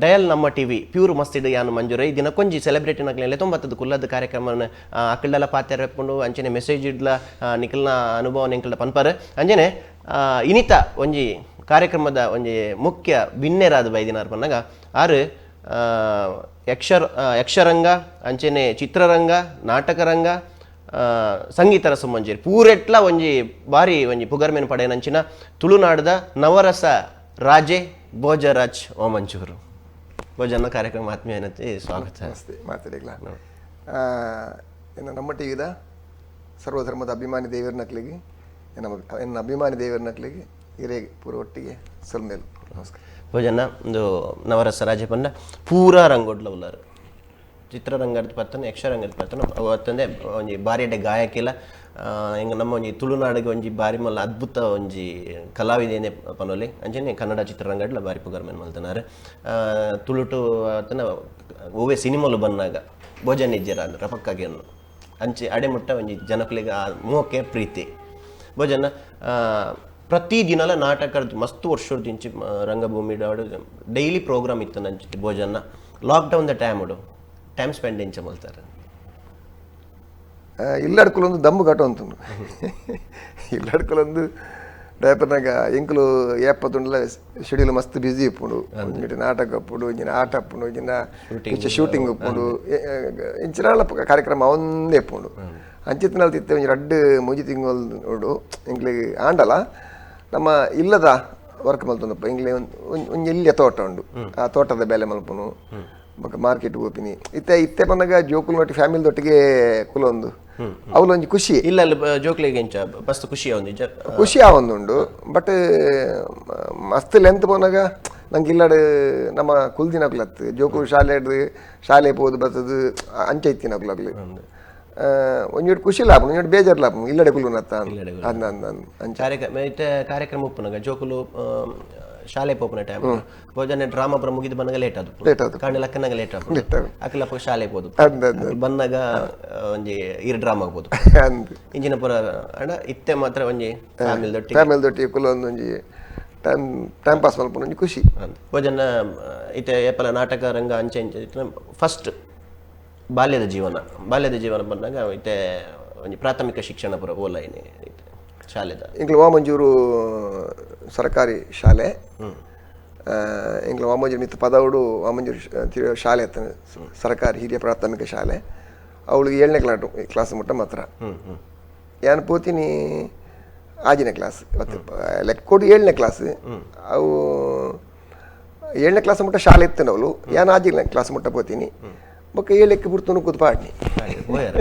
Dial ನಮ್ಮ TV pure ಮಸ್ತಿಡ್ ಯಾನ್ ಮಂಜುರೈ ದಿನಕ್ಕೊಂಜಿ celebrity ನಕ್ಲೆನ್ ತೊಂಬತ್ತದ ಕುಲ್ಲದ ಕಾರ್ಯಕ್ರಮನ ಅಕ್ಕಲ್ಡಲ ಪಾತೆರ ಪುಂಡು ಅಂಚನೆ ಮೆಸೇಜ್ ಇಡ್ಲ ನಿಕಲ್ನ ಅನುಭವ ನಿಕಲ್ಡ ಪನ್ಪರ್ ಅಂಚನೆ ಇನಿತ ಒಂಜಿ ಕಾರ್ಯಕ್ರಮದ ಒಂಜಿ ಮುಖ್ಯ ಬಿನ್ನೆರಾದ ಬೈದಿನಾರ್ ಪನ್ನಗ ಆರು ಯಕ್ಷರಂಗ ಅಂಚನೆ ಚಿತ್ರರಂಗ ನಾಟಕರಂಗ ಸಂಗೀತ ರಸಮಂಜರಿ ಪೂರೆಟ್ಲ ಒಂಜಿ ಬಾರಿ ಒಂಜಿ ಪುಗರ್ಮೆನ್ ಪಡೆಯನಂಚಿನ ತುಳುನಾಡದ ನವರಸ ರಾಜೆ ಭೋಜರಾಜ್ ಓಮಂಚೂರು. ಭೋಜನ ಕಾರ್ಯಕ್ರಮ ಆತ್ಮೀಯ ಸ್ವಾಗತ. ನಮಸ್ತೆ ಮಾತಾಡಿಗ್ಲ. ಇನ್ನು ನಮ್ಮ ಟಿವಿದ ಸರ್ವಧರ್ಮದ ಅಭಿಮಾನಿ ದೇವರ ನಕ್ಲಿಗೆ, ಎನ್ನ ಎನ್ನ ಅಭಿಮಾನಿ ದೇವರ ನಕ್ಲಿಗೆ ಹಿರೇ ಪೂರ ಒಟ್ಟಿಗೆ ಸೊಲ್ಮೇಲು ನಮಸ್ಕಾರ. ಭೋಜನ ಒಂದು ನವರಸ ರಾಜೆ ಪಂಡ ಪೂರಾ ರಂಗೋಡ್ಲ ಉಲ್ಲಾರು. ಚಿತ್ರರಂಗದ ಪತ್ತನ ಯಕ್ಷರಂಗದ ಪತ್ತನ ಅವು ಅತ್ತಂದೆ ಒಂಜಿ ಬಾರಿ ಎಡ್ಡೆ ಗಾಯಕಿಲ. ಹಿಂಗೆ ನಮ್ಮ ಒಂಜಿ ತುಳುನಾಡಿಗೆ ಒಂಜಿ ಬಾರಿ ಮಲ್ಲ ಅದ್ಭುತ ಒಂಜಿ ಕಲಾವಿದೇನೆ ಪನೊಲಿ. ಅಂಚನೆ ಕನ್ನಡ ಚಿತ್ರರಂಗಡ್ಲ ಬಾರಿ ಪುಗರ್ಮೆನ್ ಮಲ್ತನಾರು. ತುಳುಟು ಅತ್ತನ ಒವ್ವೆ ಸಿನಿಮಾಲು ಬಂದಾಗ ಭೋಜನ ಇಜ್ಜೆರ ಅಂದ್ರೆ ರಪಕ್ಕಾಗಿ ಅಂಚೆ ಅಡೆ ಮುಟ್ಟ ಒಂಜಿ ಜನಕುಲಿಗೆ ಆ ಮೋಕೆ ಪ್ರೀತಿ. ಭೋಜನ ಪ್ರತಿ ದಿನಲ ನಾಟಕದ ಮಸ್ತ್ ವರ್ಷದಿಂಚಿ ರಂಗಭೂಮಿ ಡೈಲಿ ಪ್ರೋಗ್ರಾಮ್ ಇತ್ತು ನಂಚಿ. ಭೋಜನ, lockdown the time ಉಡು ಟೈಮ್ ಸ್ಪೆಂಡ್ ಇಂಚ ಮಲ್ತಾರೆ? ಇಲ್ಲಡ್ಕುಲೊಂದು ದಮ್ಮು ಕಟ್ಟು ಅಂತುಂಡು. ಇಲ್ಲಡ್ಕುಲೊಂದು ಡೈಪರ್ನಾಗ ಎಂಕುಲು ಏಪತ್ತುಂಡಲ ಶೆಡ್ಯೂಲ್ ಮಸ್ತ್ ಬ್ಯುಸಿ ಇಪ್ಪುಂಡು. ಒಂಜಿಟ ನಾಟಕ ಉಪ್ಪುಂಡು, ಒಂಜಿನ ಆಟ ಉಪ್ಪುಂಡು, ಒಂಜಿನ ಶೂಟಿಂಗ್ ಉಪ್ಪುಂಡು, ಇಂಚಿನ ಕಾರ್ಯಕ್ರಮ ಒಂದೇ ಇಪ್ಪುಂಡು. ಅಂಚಿತ್ತಿನಾಲ್ ತಿತ್ತೆ ಒಂಜಿ ರಡ್ಡ್ ಮೂಜಿ ತಿಂಗಳು ಎಂಕ್ಲೆಗ್ ಆಂಡಲ ನಮ್ಮ ಇಲ್ಲದ ವರ್ಕ್ ಮಲ್ತೊಂದಪ್ಪ. ಎಂಕ್ಲೆ ಒಂಜಿ ಎಲ್ಯ ತೋಟ ಉಂಡು. ಆ ತೋಟದ ಬೇಲೆ ಮಲ್ಪುನು, ಬೊಕ ಮಾರ್ಕೆಟ್ ಪೋಪಿನಿ. ಇತ್ತೆ ಇತ್ತೆ ಪನ್ನಗ ಜೋಕುಲ್ನೊಟ್ಟಿಗೆ, ಫ್ಯಾಮಿಲಿ ದೊಟ್ಟಿಗೆ ಕುಲೊಂದು ಅವ್ಲೊಂಜಿ ಖುಷಿ. ಇಲ್ಲ ಅಲ್ಲಿ ಜೋಕ್ಲಿಗೆ ಇಂಚ ಮಸ್ತ್ ಖುಷಿ ಆವೊಂದು ಇಂಚ. ಖುಷಿ ಆವೊಂದುಂಡು. ಬಟ್ ಮಸ್ತ್ ಲೆಂತ್ ಪೋನಾಗ ನಂಗೆ ಇಲ್ಲಡ್ ನಮ್ಮ ಕುಲ್ದಿನಕುಲತ್ತು ಜೋಕುಲು ಶಾಲೆ ಶಾಲೆ ಪೋದು ಬತ್ತದು ಅಂಚ ಇತ್ತಿನಕುಲಗ್ಲು ಒಂಜಿ ಖುಷಿ ಲಾಭ, ಒಂಜಿ ಬೇಜಾರು ಲಾಭ, ಇಲ್ಲಡೆ ಕುಲ್ಲುನತ್ತ ಅಂದ ಅಂದ ಅಂಚ. ಕಾರ್ಯಕ್ರಮ ಇತ್ತೆ ಕಾರ್ಯಕ್ರಮ ಉಪ್ಪುನಗ ಜೋಕುಲು ಶಾಲೆ ಪೋಪುನ ಟೈಮ್ ಭೋಜನ ಡ್ರಾಮಾ ಪೂರ ಮುಗಿದು ಬಂದಾಗ ಲೇಟ್ ಅದು. ಲೇಟ್ ಆದು. ಕಾಂಡೆ ಲಕ್ಕನಾಗ ಲೇಟ್ ಆಪುಂಡು. ಲೇಟ್ ಆಪುಂಡು. ಅಕುಲಪ್ಪ ಶಾಲೆ ಪೋದು ಅಂದ್ ಅಂದ್. ಅಕುಲು ಬಂದಾಗ ಒಂಜಿ ಈರ್ ಡ್ರಾಮಾ ಆಗ್ಬೋದು. ಅಂದ್. ಇಂಚಿನ ಪೂರ ಅಣ್ಣ ಇತ್ತೆ ಮಾತ್ರ ಒಂಜಿ ಫ್ಯಾಮಿಲಿ ದೊಟ್ಟಿಗೆ. ಫ್ಯಾಮಿಲಿ ದೊಟ್ಟಿಗೆ ಕುಲ್ಲೊಂದು ಒಂಜಿ time time pass ಮಲ್ಪುನ ಒಂಜಿ ಖುಷಿ. ಅಂದ್. ಭೋಜನ, ಇತ್ತೆ ಏಪಲ ನಾಟಕ ರಂಗ ಅಂಚೆ ಇಂಚೆ ಫಸ್ಟ್ ಬಾಲ್ಯದ ಜೀವನ, ಬಾಲ್ಯದ ಜೀವನ ಬಂದಾಗ ಇತ್ತೆ ಒಂಜಿ ಪ್ರಾಥಮಿಕ ಶಿಕ್ಷಣ ಪೂರ ಓಲೈನೆ ಇತ್ತೆ ಶಾಲೆದ? ಎಂಕ್ಲು ವಾಮಂಜೂರು ಸರ್ಕಾರಿ ಶಾಲೆ. ಎಂಕ್ಲು ವಾಮಂಜೂರು ಮಿತ್ತ ಪದವುಡು ವಾಮಂಜೂರು ಶಾಲೆ ಅತ್ತ ಸರ್ಕಾರಿ ಹಿರಿಯ ಪ್ರಾಥಮಿಕ ಶಾಲೆ. ಅವಳು ಏಳನೇ ಕ್ಲಾಸ್ ಕ್ಲಾಸ್ ಮುಟ್ಟ ಮಾತ್ರ. ಯಾನ್ ಪೋತೀನಿ ಆಜಿನ ಕ್ಲಾಸ್ ಮತ್ತು ಲೆಕ್ಕೋಡು ಏಳನೇ ಕ್ಲಾಸ್. ಅವು ಏಳನೇ ಕ್ಲಾಸ್ ಮುಟ್ಟ ಶಾಲೆ ಇತ್ತು ಅವಳು. ಯಾನ್ ಆಜಿನ ಕ್ಲಾಸ್ ಮುಟ್ಟ ಪೋತೀನಿ. ಬೊಕ್ಕ ಏಳಕ್ಕೆ ಬುಡ್ತು ಕೂತ್ ಪಾಡ್ನಿ. ಪೋಯರ?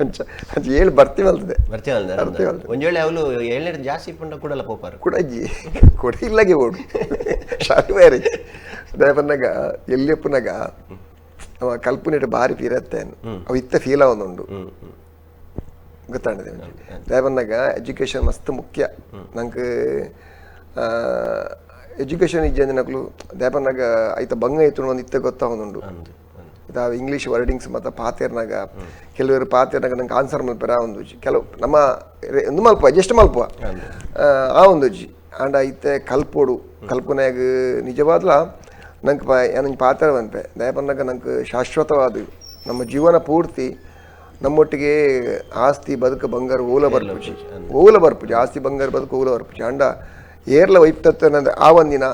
ಅಂಚ ಅಂಚ ಏಳು ಬರ್ತಿ ಮಲ್ತದೆ. ಬರ್ತೀವಲ್ಲ. ಬರ್ತೀವಲ್ದ. ಒಂದ್ ವೇಳೆ ಅವಳು ಏಳನೇ ಜಾಸ್ತಿ ಪಂಡ ಕೂಡಲ ಪೋಪಾರು? ಕೂಡ ಅಜ್ಜಿ ಕೂಡ ಇಲ್ಲಾಗೆ ಓಡು ಶಾಲೆ ಬೇರೆ. ದಯಪನ್ನಾಗ ಎಲ್ಲಿಯಪ್ಪನಾಗ ಅವ ಕಲ್ಪನೆಟ್ ಬಾರಿ ಪೀರತ್ತೆ. ಅವ ಇತ್ತ ಫೀಲ್ ಆವೊಂದುಂಡು ಗೊತ್ತಾಂಡದೆ. ದಯಪನ್ನಾಗ ಎಜುಕೇಶನ್ ಮಸ್ತ್ ಮುಖ್ಯ ನಂಗೆ. ಎಜುಕೇಶನ್ ಇಜ್ಜಂದಿನಕ್ಲು ದಯಪನ್ನಾಗ ಐತ ಬಂಗ ಇತ್ತು ಒಂದು ಇತ್ತ ಗೊತ್ತಾವೊಂದುಂಡು. ಅಂದು ಅಂದು. ಇದಾವ ಇಂಗ್ಲೀಷ್ ವರ್ಡಿಂಗ್ಸ್ ಮತ್ತು ಪಾತೇರ್ನಾಗ ಕೆಲವರು ಪಾತೇರ್ನಾಗ ನಂಗೆ ಆನ್ಸರ್ ಮಲ್ಪೆರ ಒಂದುಜಿ. ಕೆಲವು ನಮ್ಮ ಒಂದು ಮಲ್ಪ ಅಡ್ಜಸ್ಟ್ ಮಲ್ಪ ಆ ಒಂದುಜಿ. ಆಂಡ ಇತ್ತೆ ಕಲ್ಪೋಡು. ಕಲ್ಪನೆಯಾಗ ನಿಜವಾದ್ಲ ನಂಗೆ ಪಾ ನಂಗೆ ಪಾತ್ರ ಬಂತೆ. ದಯಪನ್ನಾಗ ನಂಗೆ ಶಾಶ್ವತವಾದ ನಮ್ಮ ಜೀವನ ಪೂರ್ತಿ ನಮ್ಮೊಟ್ಟಿಗೆ ಆಸ್ತಿ ಬದುಕು ಬಂಗಾರ ಓಲ ಬರ್ಪುಜಿ, ಓಲ ಬರ್ಪುಜಿ. ಆಸ್ತಿ ಬಂಗಾರ ಬದುಕು ಓಲ ಬರ್ಪುಜಿ. ಅಂಡ ಏರ್ಲ ವೈಪ್ತತ್ವ ಆ ಒಂದಿನ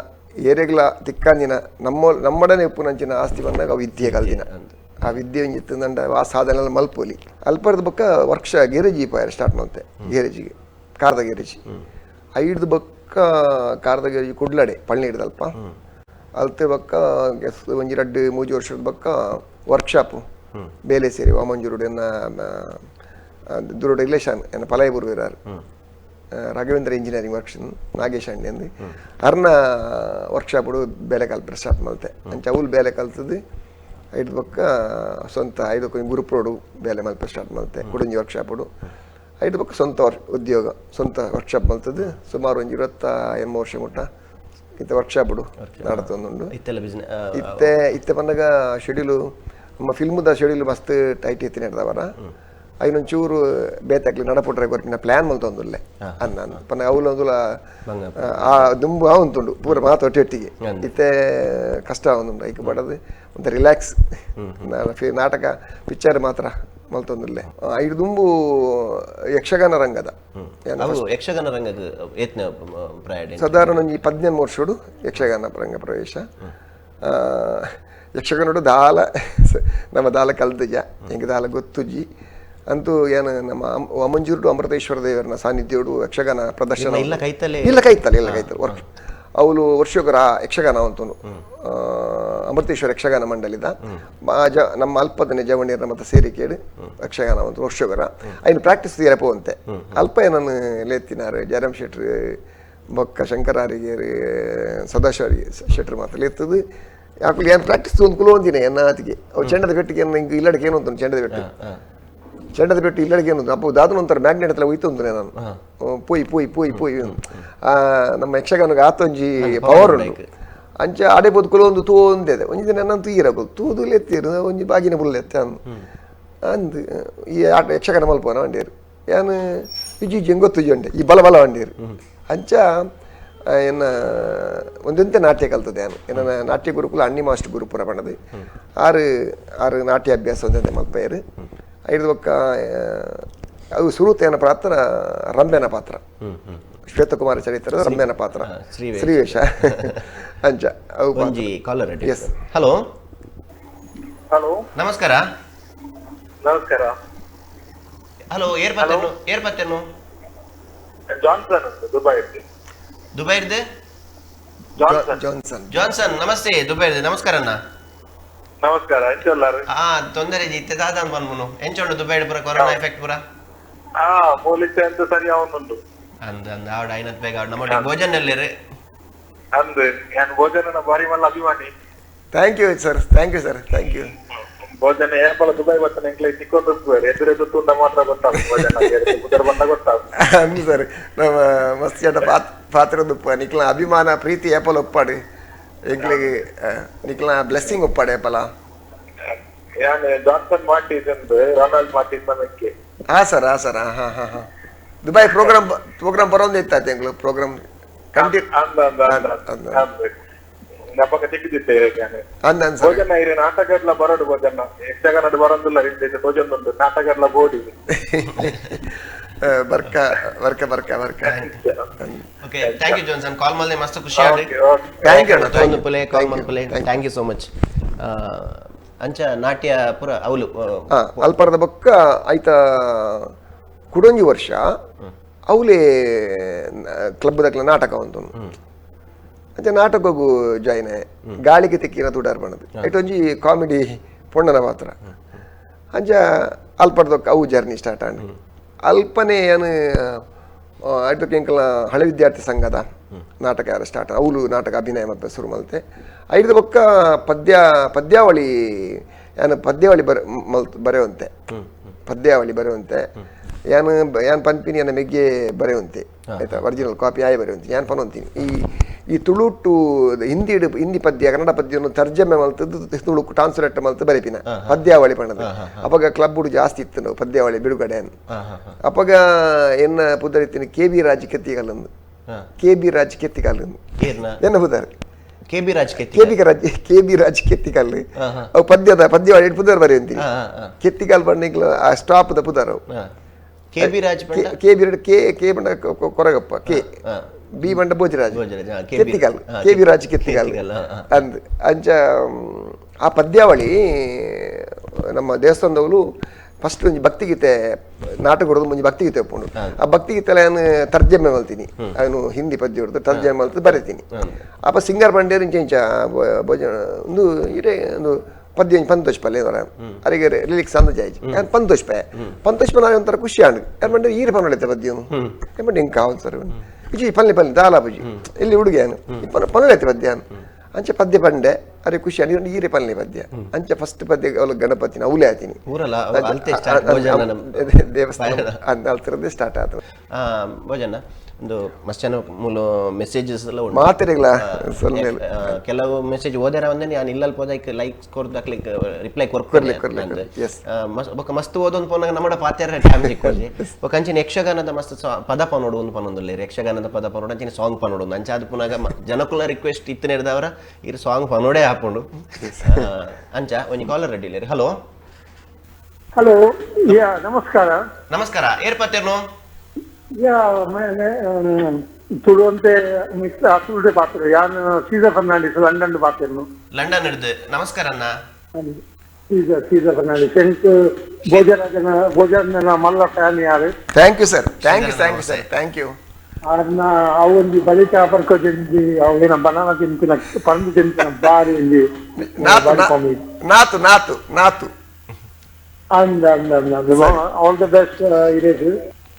ಏರೆಗ್ಲ ತಿಕ್ಕಂದಿನ ನಮ್ಮ ನಮ್ಮಡನೆ ಉಪ್ಪುನಂಚಿನ ಆಸ್ತಿ ಬಂದಾಗ ಅವು ವಿದ್ಯೆ ಕಲ್ದಿನ. ಆ ವಿದ್ಯೆ ಒಂಜಿ ಇತ್ತಂದಂಡ ಆ ಸಾಧನೆ ಮಲ್ಪೊಲಿ. ಅಲ್ಪರ್ದ ಬೊಕ್ಕ ವರ್ಷ ಗ್ಯಾರೇಜ್ ಪೋಯರೆ ಸ್ಟಾರ್ಟ್ ಮಲ್ತೆ. ಗ್ಯಾರೇಜಿಗೆ, ಕಾರ್ದ ಗ್ಯಾರೇಜ್. ಐಡ್ದು ಬೊಕ್ಕ ಕಾರ್ದ ಗ್ಯಾರೇಜ್ ಕುಡ್ಲಡೆ ಪಳ್ಳಿ ಹಿಡ್ದಲ್ಪ. ಅಲ್ತೆ ಬೊಕ್ಕ ಗೆಸ್ ಒಂಜಿ ರಡ್ಡ್ ಮೂಜಿ ವರ್ಷದ ಬೊಕ್ಕ ವರ್ಕ್ಶಾಪ್ ಬೇಲೆ ಸೇರಿ ವಾಮಂಜೂರುಡು ಎನ್ನ ದೂರ ರಿಲೇಷನ್ ಎನ್ನ ಪಲಾಯ ಬುರ್ವಿರಾರ್ ರಾಘವೇಂದ್ರ ಇಂಜಿನಿಯರಿಂಗ್ ವರ್ಕ್ಸ್ ನಾಗೇಶ್ ಅಂಡಿ ಅಂದು ಅರ್ನ ವರ್ಕ್ಶಾಪುಡು ಬೇಲೆ ಕಲ್ಪರೆ ಸ್ಟಾರ್ಟ್ ಮಲ್ತೆ. ಅಂಚ ಅವ್ಲು ಬೇಲೆ ಕಲ್ತದ್ದು. ಐದು ಬೊಕ್ಕ ಸ್ವಂತ ಐದು ಗುರುಪ್ರೋಡು ಬೇಲೆ ಮಲ್ಪ ಸ್ಟಾರ್ಟ್ ಮಲ್ತೆ ಕುಡಂಜಿ ವರ್ಕ್ಶಾಪುಡು. ಐದು ಬೊಕ್ಕ ಸ್ವಂತ ವರ್ ಉದ್ಯೋಗ, ಸ್ವಂತ ವರ್ಕ್ಶಾಪ್ ಮಲ್ತದ್ದು. ಸುಮಾರು ಒಂಜಿ 28 ವರ್ಷ ಮುಟ್ಟ ಇತ್ತೆ ವರ್ಕ್ಶಾಪುಡು ನಡತೊಂದುಂಡು. ಇತ್ತೆಲ್ಲ ಬಿಸ್ನೆಸ್? ಇತ್ತೆ ಇತ್ತೆ ಪನ್ನಗ ಶೆಡ್ಯೂಲು, ನಮ್ಮ ಫಿಲ್ಮ್ದ ಶೆಡ್ಯೂಲ್ ಮಸ್ತ್ ಟೈಟ್ ಇತ್ತು ನಡ್ದವರ. ಐನೊಂಚೂರು ಬೇತಾಕ್ಲಿ ನಡಪುಟ್ರೆ ಕೊರ್ಪಿನ ಪ್ಲ್ಯಾನ್ ಮಲ್ತೊಂದುಲ್ಲೆ ಅನ್ನ ಪನ್ನ ಅವಲೊಂದುಲ ಆ ದುಂಬು ಆವಂತುಂಡು ಪೂರ ಮಾತು ಒಟ್ಟಿಗೆ ಇತ್ತೆ ಕಷ್ಟ ಆವೊಂದುಂಡು ಐಕ್ ಬಡದು ಒಂತೆ ರಿಲ್ಯಾಕ್ಸ್ ನಾಟಕ ಪಿಕ್ಚರ್ ಮಾತ್ರ ಮಲ್ತೊಂದುಲ್ಲೆ. ಐದು ದುಂಬು ಯಕ್ಷಗಾನ ರಂಗದ ಯಕ್ಷಗಾನ ರಂಗದ ಸಾಧಾರಣ ಒಂಜಿ 18 ವರ್ಷಡು ಯಕ್ಷಗಾನ ರಂಗ ಪ್ರವೇಶ. ಯಕ್ಷಗಾನಡು ದಾಲ ನಮ್ಮ ದಾಲ ಕಲ್ತುಜ ಎಂಕ್ ದಾಲ ಗೊತ್ತುಜಿ ಅಂತೂ ಏನು ನಮ್ಮ ಅಮಂಜೂರುಡು ಅಮೃತೇಶ್ವರ ದೇವರನ ಸಾನ್ನಿಧ್ಯೋಡು ಯಕ್ಷಗಾನ ಪ್ರದರ್ಶನ ಇಲ್ಲ ಕೈತಲೆ ಇಲ್ಲ ಕೈತಲೆ ಇಲ್ಲ ಕೈತಲೆ ವರ್ಷ ಅವಳು ವರ್ಷೊಗರ ಯಕ್ಷಗಾನ ಅಂತನು ಅಮೃತೇಶ್ವರ ಯಕ್ಷಗಾನ ಮಂಡಳಿದ ನಮ್ಮ ಅಲ್ಪದನೆ ಜವಣಿಯರ ಮತ್ತು ಸೇರಿಕೇಡು ಯಕ್ಷಗಾನ ಅಂತ ವರ್ಷೊಗರ ಐನು ಪ್ರಾಕ್ಟೀಸ್ ತೀರಪೋವಂತೆ ಅಲ್ಪ ಏನನ್ನು ಲೇತಿನಾರು ಜಯರಾಮ್ ಶೆಟ್ರು ಬೊಕ್ಕ ಶಂಕರಾರಿಗೇರು ಸದಾಶಿವ ಶೆಟ್ರು ಮಾತ್ರ ಲೇತದು ಯಾಕಲಿ ಏನು ಪ್ರಾಕ್ಟೀಸ್ ಒಂದು ಕುಲೋ ಒಂದಿನ ಎನ್ನ ಆತಿಗೆ ಅವು ಚೆಂಡದ ಪೆಟ್ಟಿಗೆ ಹಿಂಗೆ ಇಲ್ಲಡಿಕೆ ಏನು ಅಂತಾನೆ ಚೆಂಡದ ಪೆಟ್ಟು ಚೆಂಡದ ಪೆಟ್ಟು ಇಲ್ಲಡಿಕೆ ಏನು ಅಪ್ಪ ದಾದನ ಒಂಥರ ಮ್ಯಾಗ್ನೆಟ್ ಹತ್ರ ಹೋಯ್ತು ಅಂತಾನೆ ನಾನು ಪೋಯ್ ಪೋಯ್ ಪೋಯ್ ಪೋಯ್ ನಮ್ಮ ಯಕ್ಷಗಾನಕ್ಕೆ ಆತೊಂಜಿ ಪವರ್ ಉಂಟು ಅಂಚ ಆಡೆ ಪೋದು ಕುಲೋ ಒಂದು ತೂ ಒಂದಿದೆ ಒಂಜಿ ದಿನ ನಾನು ತೂಯಿರಬೋದು ತೂದು ಎತ್ತೀರು ಒಂಜಿ ಬಾಗಿನ ಬುಲ್ಲ ಎತ್ತ ಅಂದ್ ಈ ಆಟ ಯಕ್ಷಗಾನ ಮಲ್ಪೋನ వండేರು ಯಾನು ಇಜ್ಜಿ ಇಜ್ಜಿ ಗೊತ್ತು ಉಂಡೆ ಈ ಬಲ ಬಲ వండేರು ಅಂಚ ಎನ್ನ ಒಂದೊಂದೇ ನಾಟ್ಯ ಕಲ್ತದೆ ನಾನು ಎನ್ನ ನಾಟ್ಯ ಗುರುಕುಲ ಅಣ್ಣಿ ಮಾಸ್ಟರ್ ಗುರುಪುರ ಪಣದು ಆರು ಆರು ನಾಟ್ಯ ಅಭ್ಯಾಸ ಒಂದಂತೆ ಮಲ್ಪೇರು ಐದು ಬೊಕ್ಕ ಅವು ಸುರುತೇನ ಪಾತ್ರ ರಂಬೆನ ಪಾತ್ರ ಶ್ವೇತಕುಮಾರ ಚರಿತ್ರದ ರಂಬೆನ ಪಾತ್ರ ಶ್ರೀವೇಶ ಅಂಚ ಅವು ಒಂಜಿ collar. S hello hello ನಮಸ್ಕಾರ. ನಮಸ್ಕಾರ. ಹಲೋ ಏರ್ ಪತ್ತೆನು ಏರ್ ಪತ್ತೆನು ಜಾನ್ಸನ್ ದುಬೈ ದುಬೈರ್ದು ಜಾನ್ಸನ್ ಜಾನ್ಸನ್ ನಮಸ್ತೆ ದುಬೈರ್ದು ನಮಸ್ಕಾರ ಅಣ್ಣ. ನಮಸ್ಕಾರ ಎಂಚೊಲ್ಲಾರು? ಹಾ ತೊಂದರೆ ಇತ್ತೆ ದಾದಾನ್ ಪನ್ಪುನು ಎಂಚೊಂಡು ದುಬೈಡ್ ಪೂರ ಕೊರೋನಾ ಎಫೆಕ್ಟ್ ಪೂರ ಹಾ ಮೂಲಿತ್ತೆ ಅಂತ ಸರಿ ಅವನುಂಡು ಅಂದ್ ಅಂದ್ ಆವಡ ಐನತ್ ಬೇಗ ಆವಡ ನಮ್ಮ ಭೋಜನ ಎಲ್ಲೇರು ಅಂದ್ ಯಾನ್ ಭೋಜನನ ಬಾರಿ ಮಲ್ಲ ಅಭಿಮಾನಿ. Thank you sir, thank you sir, thank you. ಭೋಜನ ಏಪಲ ದುಬೈ ಬರ್ತಾನೆ ಎಂಕ್ಲೆ ತಿಕ್ಕೊಂದು ಎದುರು ಎದುರು ತುಂಡ ಮಾತ್ರ ಗೊತ್ತಾಗ ಭೋಜನ ಉದರ ಬಂದ ಗೊತ್ತಾಗ ಅಂದು ಸರ್ ನಮ್ಮ ಮಸ್ತ್ ಜನ ಪಾತ್ರದ ಉಪ್ಪ ನಿಕ್ಲ ಅಭಿಮಾನ ಪ್ರೀತಿ ಏಪಲ ಒಪ್ಪಾಡು ಎಂಕ್ಲೆಗ್ ನಿಕ್ಲ ಬ್ಲೆಸ್ಸಿಂಗ್ ಒಪ್ಪಾಡು ಏಪಲ. ಯಾನ್ ಜಾನ್ಸನ್ ಮಾರ್ಟಿಸ್ ಅಂದ್ ರೊನಾಲ್ಡ್ ಮಾರ್ಟಿಸ್ ನಮಕ್ಕೆ. ಹಾ ಸರ್, ಹಾ ಸರ್, ಹಾ ಹಾ ಹಾ Dubai program program ಬರೋಂದು ಇತ್ತ ಎಂಕ್ಲು ಪ್ರೋಗ್ರಾಮ್ ಕಂಟಿ ಅಂದ ಅಂದ ಅಂದ ಅಂದ್ ನಪಕ ತಿಕ್ಕಿದ್ದಿತ್ತೆ ಅಂದ ಅಂದ್ ಸರ್. ಭೋಜನ ಇರೆ ನಾಟಕಡ್ಲ ಬರೋಡು ಭೋಜನ ಯಕ್ಷಗಾನಡ್ ಬರೋದಿಲ್ಲ ಇಂದ ಭೋಜನ ಉಂಟು ನಾಟಕಡ್ಲ ಬೋಡಿ ಬರ್ಕ ಬರ್ಕ ಬರ್ಕ ಬರ್ಕ. Okay thank you Johnson call ಮಲ್ದೆ ಮಸ್ತ್ ಖುಷಿ ಆಡಿ. Thank you ಅಣ್ಣ, thank you. ಪುಲೆ ಕಾಲ್ ಮಲ್ಪುಲೆ thank you so much. ಅಂಚ ನಾಟ್ಯ ಪೂರ ಅವಲು ಅಲ್ಪರದ ಬೊಕ್ಕ ಐತ ಕುಡೊಂಜಿ ವರ್ಷ ಅವಲೇ ಕ್ಲಬ್ ದಕ್ಲ ನಾಟಕ ಉಂಟು ಅಂಚ ನಾಟಕಗೂ ಜಾಯಿನ್ ಗಾಳಿಗೆ ತಿಕ್ಕಿನ ತುಡಾರ್ ಬಣ್ಣದು ಐಟೊಂಜಿ ಕಾಮಿಡಿ ಪೊಣ್ಣನ ಪಾತ್ರ ಅಂಚ ಅಲ್ಪರ್ದೊಕ್ಕ ಅವು ಜರ್ನಿ ಸ್ಟಾರ್ಟ್ ಆಂಡ್ ಅಲ್ಪನೆ ಏನು ಐಟಕ್ಕೆ ಎಂಕಲ್ನ ಹಳೆ ವಿದ್ಯಾರ್ಥಿ ಸಂಘದ ನಾಟಕ ಯಾರು ಸ್ಟಾರ್ಟ್ ಅವಳು ನಾಟಕ ಅಭಿನಯ ಮತ್ತೆ ಶುರು ಮಲ್ತೆ ಐದು ಬೊಕ್ಕ ಪದ್ಯಾವಳಿ ಏನು ಪದ್ಯಾವಳಿ ಬರ ಮಲ್ತ್ ಬರೆಯುವಂತೆ ಪದ್ಯಾವಳಿ ಬರೆಯುವಂತೆ ಯಾನು ಯಾನ್ ಪನ್ಪಿನಿ ಎನ್ನ ಮೆಗ್ಗೆ ಬರೆಯುವಂತೆ ಆಯ್ತಾ ಒರಿಜಿನಲ್ ಕಾಪಿ ಆಯ್ ಬರೆಯುವಂತೆ ಯಾನ್ ಪನೊಂತೀನಿ ಈ ಈ ತುಳುಟು ಹಿಂದಿ ಹಿಂದಿ ಪದ್ಯ ಕನ್ನಡ ಪದ್ಯವನ್ನು ತರ್ಜಮೆ ಮಲ್ತದ್ದು ತುಳು ಟ್ರಾನ್ಸ್ಲೇಟ್ ಮಲ್ತು ಬರೆಪಿನ ಪದ್ಯಾವಳಿ ಪಣ್ಣದು ಅಪಗ ಕ್ಲಬ್ ಜಾಸ್ತಿ ಇತ್ತು ನಾವು ಪದ್ಯಾವಳಿ ಬಿಡುಗಡೆ ಅಪಗ ಎನ್ನ ಪುದರಿತ್ತಿನ ಕೆ ಬಿ ರಾಜ್ ಕೆತ್ತಿಗಲ್ಲಂದು ಕೆ ಬಿ ರಾಜ್ ಕೆತ್ತಿಗಲ್ಲಂದು ಎನ್ನ ಪುದರ್ K B Raj K B Raj K B Raj Kettikal ಅವು ಪದ್ಯದ ಪದ್ಯಾವಳಿ ಪುದರ್ ಬರೆಯುವಂತೀನಿ ಕೆತ್ತಿಕಾಲ್ ಪಣ್ಣಿಗ್ಲ ಆ ಸ್ಟಾಪ್ದ ಪುದರ್ ಅವು K B Raj K B K K ಬಂಡ ಕೊರಗಪ್ಪ ಕೆ ಬಿ ಬಂಡ ಭೋಜರಾಜ್ ಕೆತ್ತಿಕಾಲ್ ಕೆ ಬಿ ರಾಜ್ ಕೆತ್ತಿಕಾಲ್ ಅಂದ್ ಅಂಚ ಆ ಪದ್ಯಾವಳಿ ನಮ್ಮ ದೇವಸ್ಥಾನದವರು ಫಸ್ಟ್ ಒಂಜಿ ಭಕ್ತಿಗೀತೆ ನಾಟಕ ಹೊಡೆದು ಒಂಜಿ ಭಕ್ತಿಗೀತೆ ಒಪ್ಪುಂಡು ಆ ಭಕ್ತಿಗೀತೆ ನಾನು ತರ್ಜಮೆ ಮಲ್ತೀನಿ ಅವನು ಹಿಂದಿ ಪದ್ಯ ಹೊಡೆದು ತರ್ಜಮೆ ಮಲ್ತು ಬರೀತೀನಿ ಅಪ್ಪ ಸಿಂಗರ್ ಬಂಡೇರು ಇಂಚ ಇಂಚ ಭೋಜನ ಒಂದು ಇರೇ ಒಂದು ಪದ್ಯ ಒಂಜಿ ಪಂತೋಷ್ ಪಲ್ಲೆ ಅವರ ಅರಿಗೆ ಲಿರಿಕ್ಸ್ ಅಂದಾಜ್ ಆಯ್ತು ಯಾನ್ ಪಂತೋಷ್ ಪೆ ಪಂತೋಷ್ ಪನ ಒಂಥರ ಖುಷಿ ಆಂಡ್ ಯಾನ್ ಬಂಡೆ ಈರೆ ಪನ್ನೊಳಿತೆ ಪದ್ಯನು ಏನ್ ಬಂಡೆ ಹಿಂಗೆ ಕಾವಲ್ ಸರ್ ಇಜಿ ಪಲ್ಲೆ ಪಲ್ಲೆ ದಾಲ ಬುಜಿ ಇಲ್ಲಿ ಹುಡುಗಿ ಯಾನು ಪನ್ನೊಳಿತೆ ಪದ್ಯ ಅಂಚೆ ಪದ್ಯ ಪಂಡೆ ಅರೆ ಖುಷಿ ಆಂಡ್ ಈರೆ ಪಲ್ಲೆ ಪದ್ಯ ಅಂಚೆ ಫಸ್ಟ್ ಪದ್ಯ ಅವಳು ಗಣಪತಿನ ಅವಲೇ ಆತೀನಿ ದೇವಸ್ಥಾನ ಅಂದ ಅಲ್ತಿರದೇ ಸ್ಟಾರ್ಟ್ ಆಯ್ತು. ಭೋಜನ ಒಂದು ಮಸ್ತ್ ಜನ ಮೂಲ ಮೆಸೇಜಸ್ ಎಲ್ಲ ಉಂಟು. ಮಾತೆರೆಗ್ಲ ಸೊಲ್ಮೆಲು. ಕೆಲವು ಮೆಸೇಜ್ ಓದರ ಒಂದೇ ನಾನು ಇಲ್ಲಲ್ ಪೋದ ಲೈಕ್ ಕೊರ್ದು ರಿಪ್ಲೈ ಕೊರ್ಲೆ, ಕೊರ್ಲೆ ಕೊರ್ಲೆ, yes. ಬೊಕ ಮಸ್ತ್ ಓದೊಂದು ಪೋನಾಗ ನಮ್ಮಡ ಪಾತೆರ ಟೈಮ್ ಸಿಕ್ಕೋಜಿ. ಬೊಕ ಅಂಚಿನ ಯಕ್ಷಗಾನದ ಮಸ್ತ್ ಪದ ಪನೋಡು ಒಂದು ಪನೊಂದುಲ್ಲೆ, ಯಕ್ಷಗಾನದ ಪದ ಪನೋಡು ಅಂಚಿನ ಸಾಂಗ್ ಪನೋಡು ಅಂಚ ಅದು ಪುನಾಗ ಜನಕುಲ ರಿಕ್ವೆಸ್ಟ್ ಇತ್ತನೇರ್ದವರ ಇರು ಸಾಂಗ್ ಪನೋಡೇ ಹಾಕೊಂಡು ಅಂಚ ಒಂಜಿ ಕಾಲರ್ ರೆಡಿ ಇಲ್ಲ. ಹಲೋ ಹಲೋ, ಯಾ ನಮಸ್ಕಾರ. ನಮಸ್ಕಾರ, ಏರ್ ಪತ್ತೇರ್ನು? ಯಾ ತುಳುವಂತೆ ಮಿಸ್ ತುಳುಡೆ ಪಾತ್ರ ಯಾನ್ ಸೀಸಾ ಫರ್ನಾಂಡಿಸ್ ಲಂಡನ್ ಪಾತ್ರನು. ಲಂಡನ್ ಹಿಡ್ದು ನಮಸ್ಕಾರ ಅಣ್ಣ. ಸೀಸಾ ಸೀಸಾ ಫರ್ನಾಂಡಿಸ್ ಎಂಕ್ ಭೋಜರಾಜನ ಭೋಜನ ಮಲ್ಲ ಫ್ಯಾನ್ ಯಾರು. Thank you sir, thank you, thank you sir, thank you. ಅರ್ನ ಅವು ಒಂಜಿ ಬಲಿತ ಪರ್ಕೋಜಿ ಅವು ಏನ ಬನಾನ ತಿನ್ಪಿನ ಪಂದು ತಿನ್ಪಿನ ಬಾರಿ ಒಂಜಿ ನಾತು ಬಾರಿ ಕಾಮಿಡಿ. ನಾತು ನಾತು ನಾತು ಅಂದ ಅಂದ ಅಂದ all the best ಇರೇಜ್.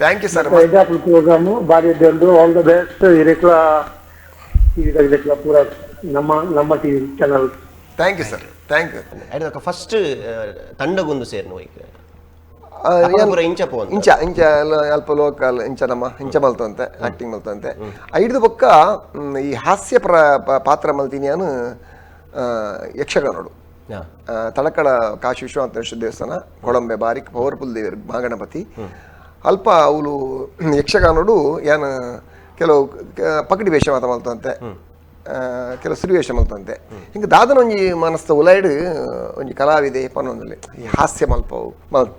Thank you sir. ಎಡ್ಡಾಪುಲ್ program ಬಾರಿ ಎಡ್ಡೆ, all the best ಇರೇಕ್ಲ TV ಇದಕ್ಲ ಪೂರ ನಮ್ಮ ನಮ್ಮ TV channel. Thank you sir, thank you. ಅಯ್ಯಕ್ಕ first ತಂಡಗೊಂದು ಸೇರ್ನು ಈಗ ಪೂರ ಇಂಚ ಪೋಂದು. ಇಂಚ ಇಂಚ ಎಲ್ಲ ಅಲ್ಪ ಲೋಕಲ್ ಇಂಚ ನಮ್ಮ ಇಂಚ ಮಲ್ತಂತೆ ಆಕ್ಟಿಂಗ್ ಮಲ್ತಂತೆ ಐಡ್ದು ಬೊಕ್ಕ ಈ ಹಾಸ್ಯ ಪಾತ್ರ ಮಲ್ತೀನಿ ನಾನು ಯಕ್ಷಗಾನೋಡು. ತಳಕಳ ಕಾಶಿ ವಿಶ್ವನಾಥೇಶ್ವರ ದೇವಸ್ಥಾನ ಕೊಳಂಬೆ ಬಾರಿ ಪವರ್ಫುಲ್ ದೇವರು ಮಹಾಗಣಪತಿ. ಅಲ್ಪ ಅವಳು ಯಕ್ಷಗಾನೋಡು ಯಾನ್ ಕೆಲವು ಪಕಡಿ ವೇಷ ಮಾತ ಮಲ್ತಂತೆ, ಕೆಲವು ಸುರಿವೇಷ ಮಲ್ತಂತೆ. ಹಿಂಗೆ ದಾದನ ಒಂಜಿ ಮನಸ್ದ ಉಲೈಡ್ ಒಂಜಿ ಕಲಾವಿದೆ ಪನ್ನೊಂದಲ್ಲಿ ಈ ಹಾಸ್ಯ ಮಲ್ಪವು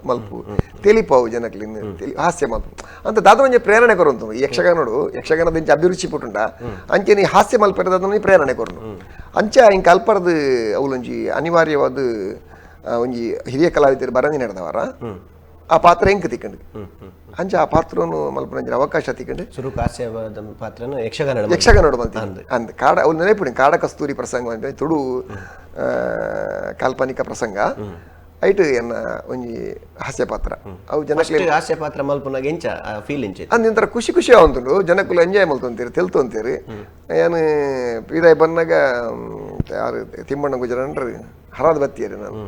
ಮಲ್ಪು ತೆಲಿಪಾವು ಜನಕ್ಲಿನ್ ತೆಲಿ ಹಾಸ್ಯ ಮಲ್ಪು ಅಂತ ದಾದನ ಒಂಜಿ ಪ್ರೇರಣೆ ಕೊರಂತು. ಈ ಯಕ್ಷಗಾನೋಡು ಯಕ್ಷಗಾನದ ಇಂಚ ಅಭಿರುಚಿ ಪುಟುಂಡ ಅಂಚೆ ಈ ಹಾಸ್ಯ ಮಲ್ಪೆರ ದಾದನ ಒಂಜಿ ಪ್ರೇರಣೆ ಕೊರನು. ಅಂಚ ಹಿಂಗೆ ಅಲ್ಪರದು ಅವಲೊಂಜಿ ಅನಿವಾರ್ಯವಾದ ಒಂಜಿ ಹಿರಿಯ ಕಲಾವಿದರು ಬರಂದಿ ನಡೆದವರ ಆ ಪಾತ್ರ ಹೆಂಗೆ ತಿಕ್ಕಂಡು ಅಂಚ ಆ ಪಾತ್ರನು ಮಲ್ಪನಂಚಿನ ಅವಕಾಶ ತಿಕ್ಕಂಡು ಸುರುಕು ಹಾಸ್ಯವಾದ ಪಾತ್ರನು ಯಕ್ಷಗಾನ ಯಕ್ಷಗಾನೋಡು ಮಲ್ತೀನಿ ಅಂದ್ ಕಾಡ ಅವ್ನು ನೆನಪಿಡಿ ಕಾಡ ಕಸ್ತೂರಿ ಪ್ರಸಂಗ ಅಂತ ತುಳು ಕಾಲ್ಪನಿಕ ಪ್ರಸಂಗ ಐಟ್ ಎನ್ನ ಒಂಜಿ ಹಾಸ್ಯ ಪಾತ್ರ ಅವು ಜನಕ್ಲೆ ಫಸ್ಟ್ ಹಾಸ್ಯ ಪಾತ್ರ ಮಲ್ಪುನಾಗ ಎಂಚ ಫೀಲ್ ಎಂಚ? ಅಂದ್ ಒಂಥರ ಖುಷಿ ಖುಷಿ ಆವಂತುಂಡು, ಜನಕ್ಕುಲು ಎಂಜಾಯ್ ಮಲ್ತೊಂತೀರಿ ತೆಲ್ತೊಂತೀರಿ. ಏನು ಪೀದಾಯಿ ಬಂದಾಗ ಯಾರು ತಿಮ್ಮಣ್ಣ ಗುಜರಂಡ್ರು ಹರಾದ್ ಬತ್ತೀರಿ ನಾನು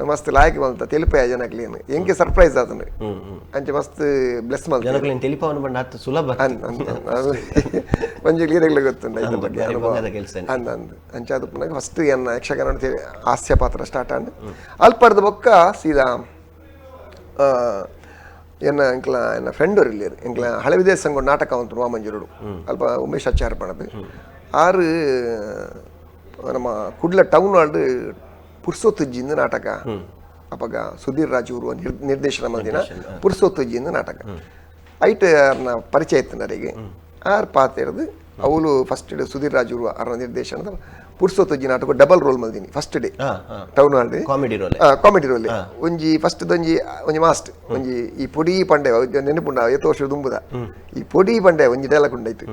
ಮಸ್ತ್ ಲಾಯ್ಕ್ ಮಲ್ತ ತೆಲಿಪಾಯ ಜನಕ್ಲೇನು ಎಂಕೆ ಸರ್ಪ್ರೈಸ್ ಆತನು ಅಂಚೆ ಮಸ್ತ್ ಬ್ಲೆಸ್ ಮಲ್ತ ಜನಕುಲೆನ್ ತೆಲಿಪವನ ಬಂಡ ಹತ್ತು ಸುಲಭ. ಅಂದ್ ಅಂದ್ ಅಂದ್. ಅದು ಒಂಜಿ ಲೀರೆಗ್ಲ ಗೊತ್ತುಂಡು ಐತ ಅಂದ್ ಬಗ್ಗೆ ಬಾರಿ ಅನುಭವ. ಬಂಗಾದ ಕೆಲ್ಸನೆ. ಅಂದ್ ಅಂದ್ ಅಂಚ ಅದು ಪುನಃ ಫಸ್ಟ್ ಎನ್ನ ಯಕ್ಷಗಾನ ಹಾಸ್ಯ ಪಾತ್ರ ಸ್ಟಾರ್ಟ್ ಆಂಡ್ ಅಲ್ಪರ್ದ ಬೊಕ್ಕ ಸೀದಾ ಎನ್ನ ಎಂಕ್ಲ ಎನ್ನ ಫ್ರೆಂಡ್ ಇರ್ಲಿರು ಎಂಕ್ಲ ಹಳೆ ವಿದೇಶ ಸಂಘ ನಾಟಕ ಉಂಟು ವಾಮಂಜೂರುಡು ಅಲ್ಪ ಉಮೇಶ್ ಆಚಾರ್ ಪಣದು ಆರು ನಮ್ಮ ಕುಡ್ಲ ಟೌನ್ ಹಾಲ್ಡ್ ಪುರ್ಸೊತ್ತುಜ್ಜಿಂದ ನಾಟಕ ಅಪಗ ಸುಧೀರ್ ರಾಜ್ ಅವರು ನಿರ್ದೇಶನ ಮಲ್ದಿನ ಪುರ್ಸೊತ್ತುಜ್ಜಿಂದ ನಾಟಕ ಐಟ್ ಅರ್ನ ಪರಿಚಯ ಇತ್ತು ನರಿಗೆ ಆರ್ ಪಾತಿರ್ದು ಅವಳು ಫಸ್ಟ್ ಸುಧೀರ್ ರಾಜ್ ಅವರು ಅರ್ನ ನಿರ್ದೇಶನದ ಪುರ್ಸೊತ್ತುಜ್ಜಿ ನಾಟಕ ಡಬಲ್ ರೋಲ್ ಮಲ್ದಿನಿ first day town hall comedy role. Comedy role ಒಂಜಿ ಫಸ್ಟ್ ಒಂಜಿ ಒಂಜಿ ಮಾಸ್ಟ್ ಒಂಜಿ ಈ ಪೊಡಿ ಪಂಡೆ ನೆನಪುಂಡ ಏತೋ ವರ್ಷ ದುಂಬುದ ಈ ಪೊಡಿ ಪಂಡೆ ಒಂಜಿ ಡೈಲಾಗ್ ಉಂಡಾಯ್ತು.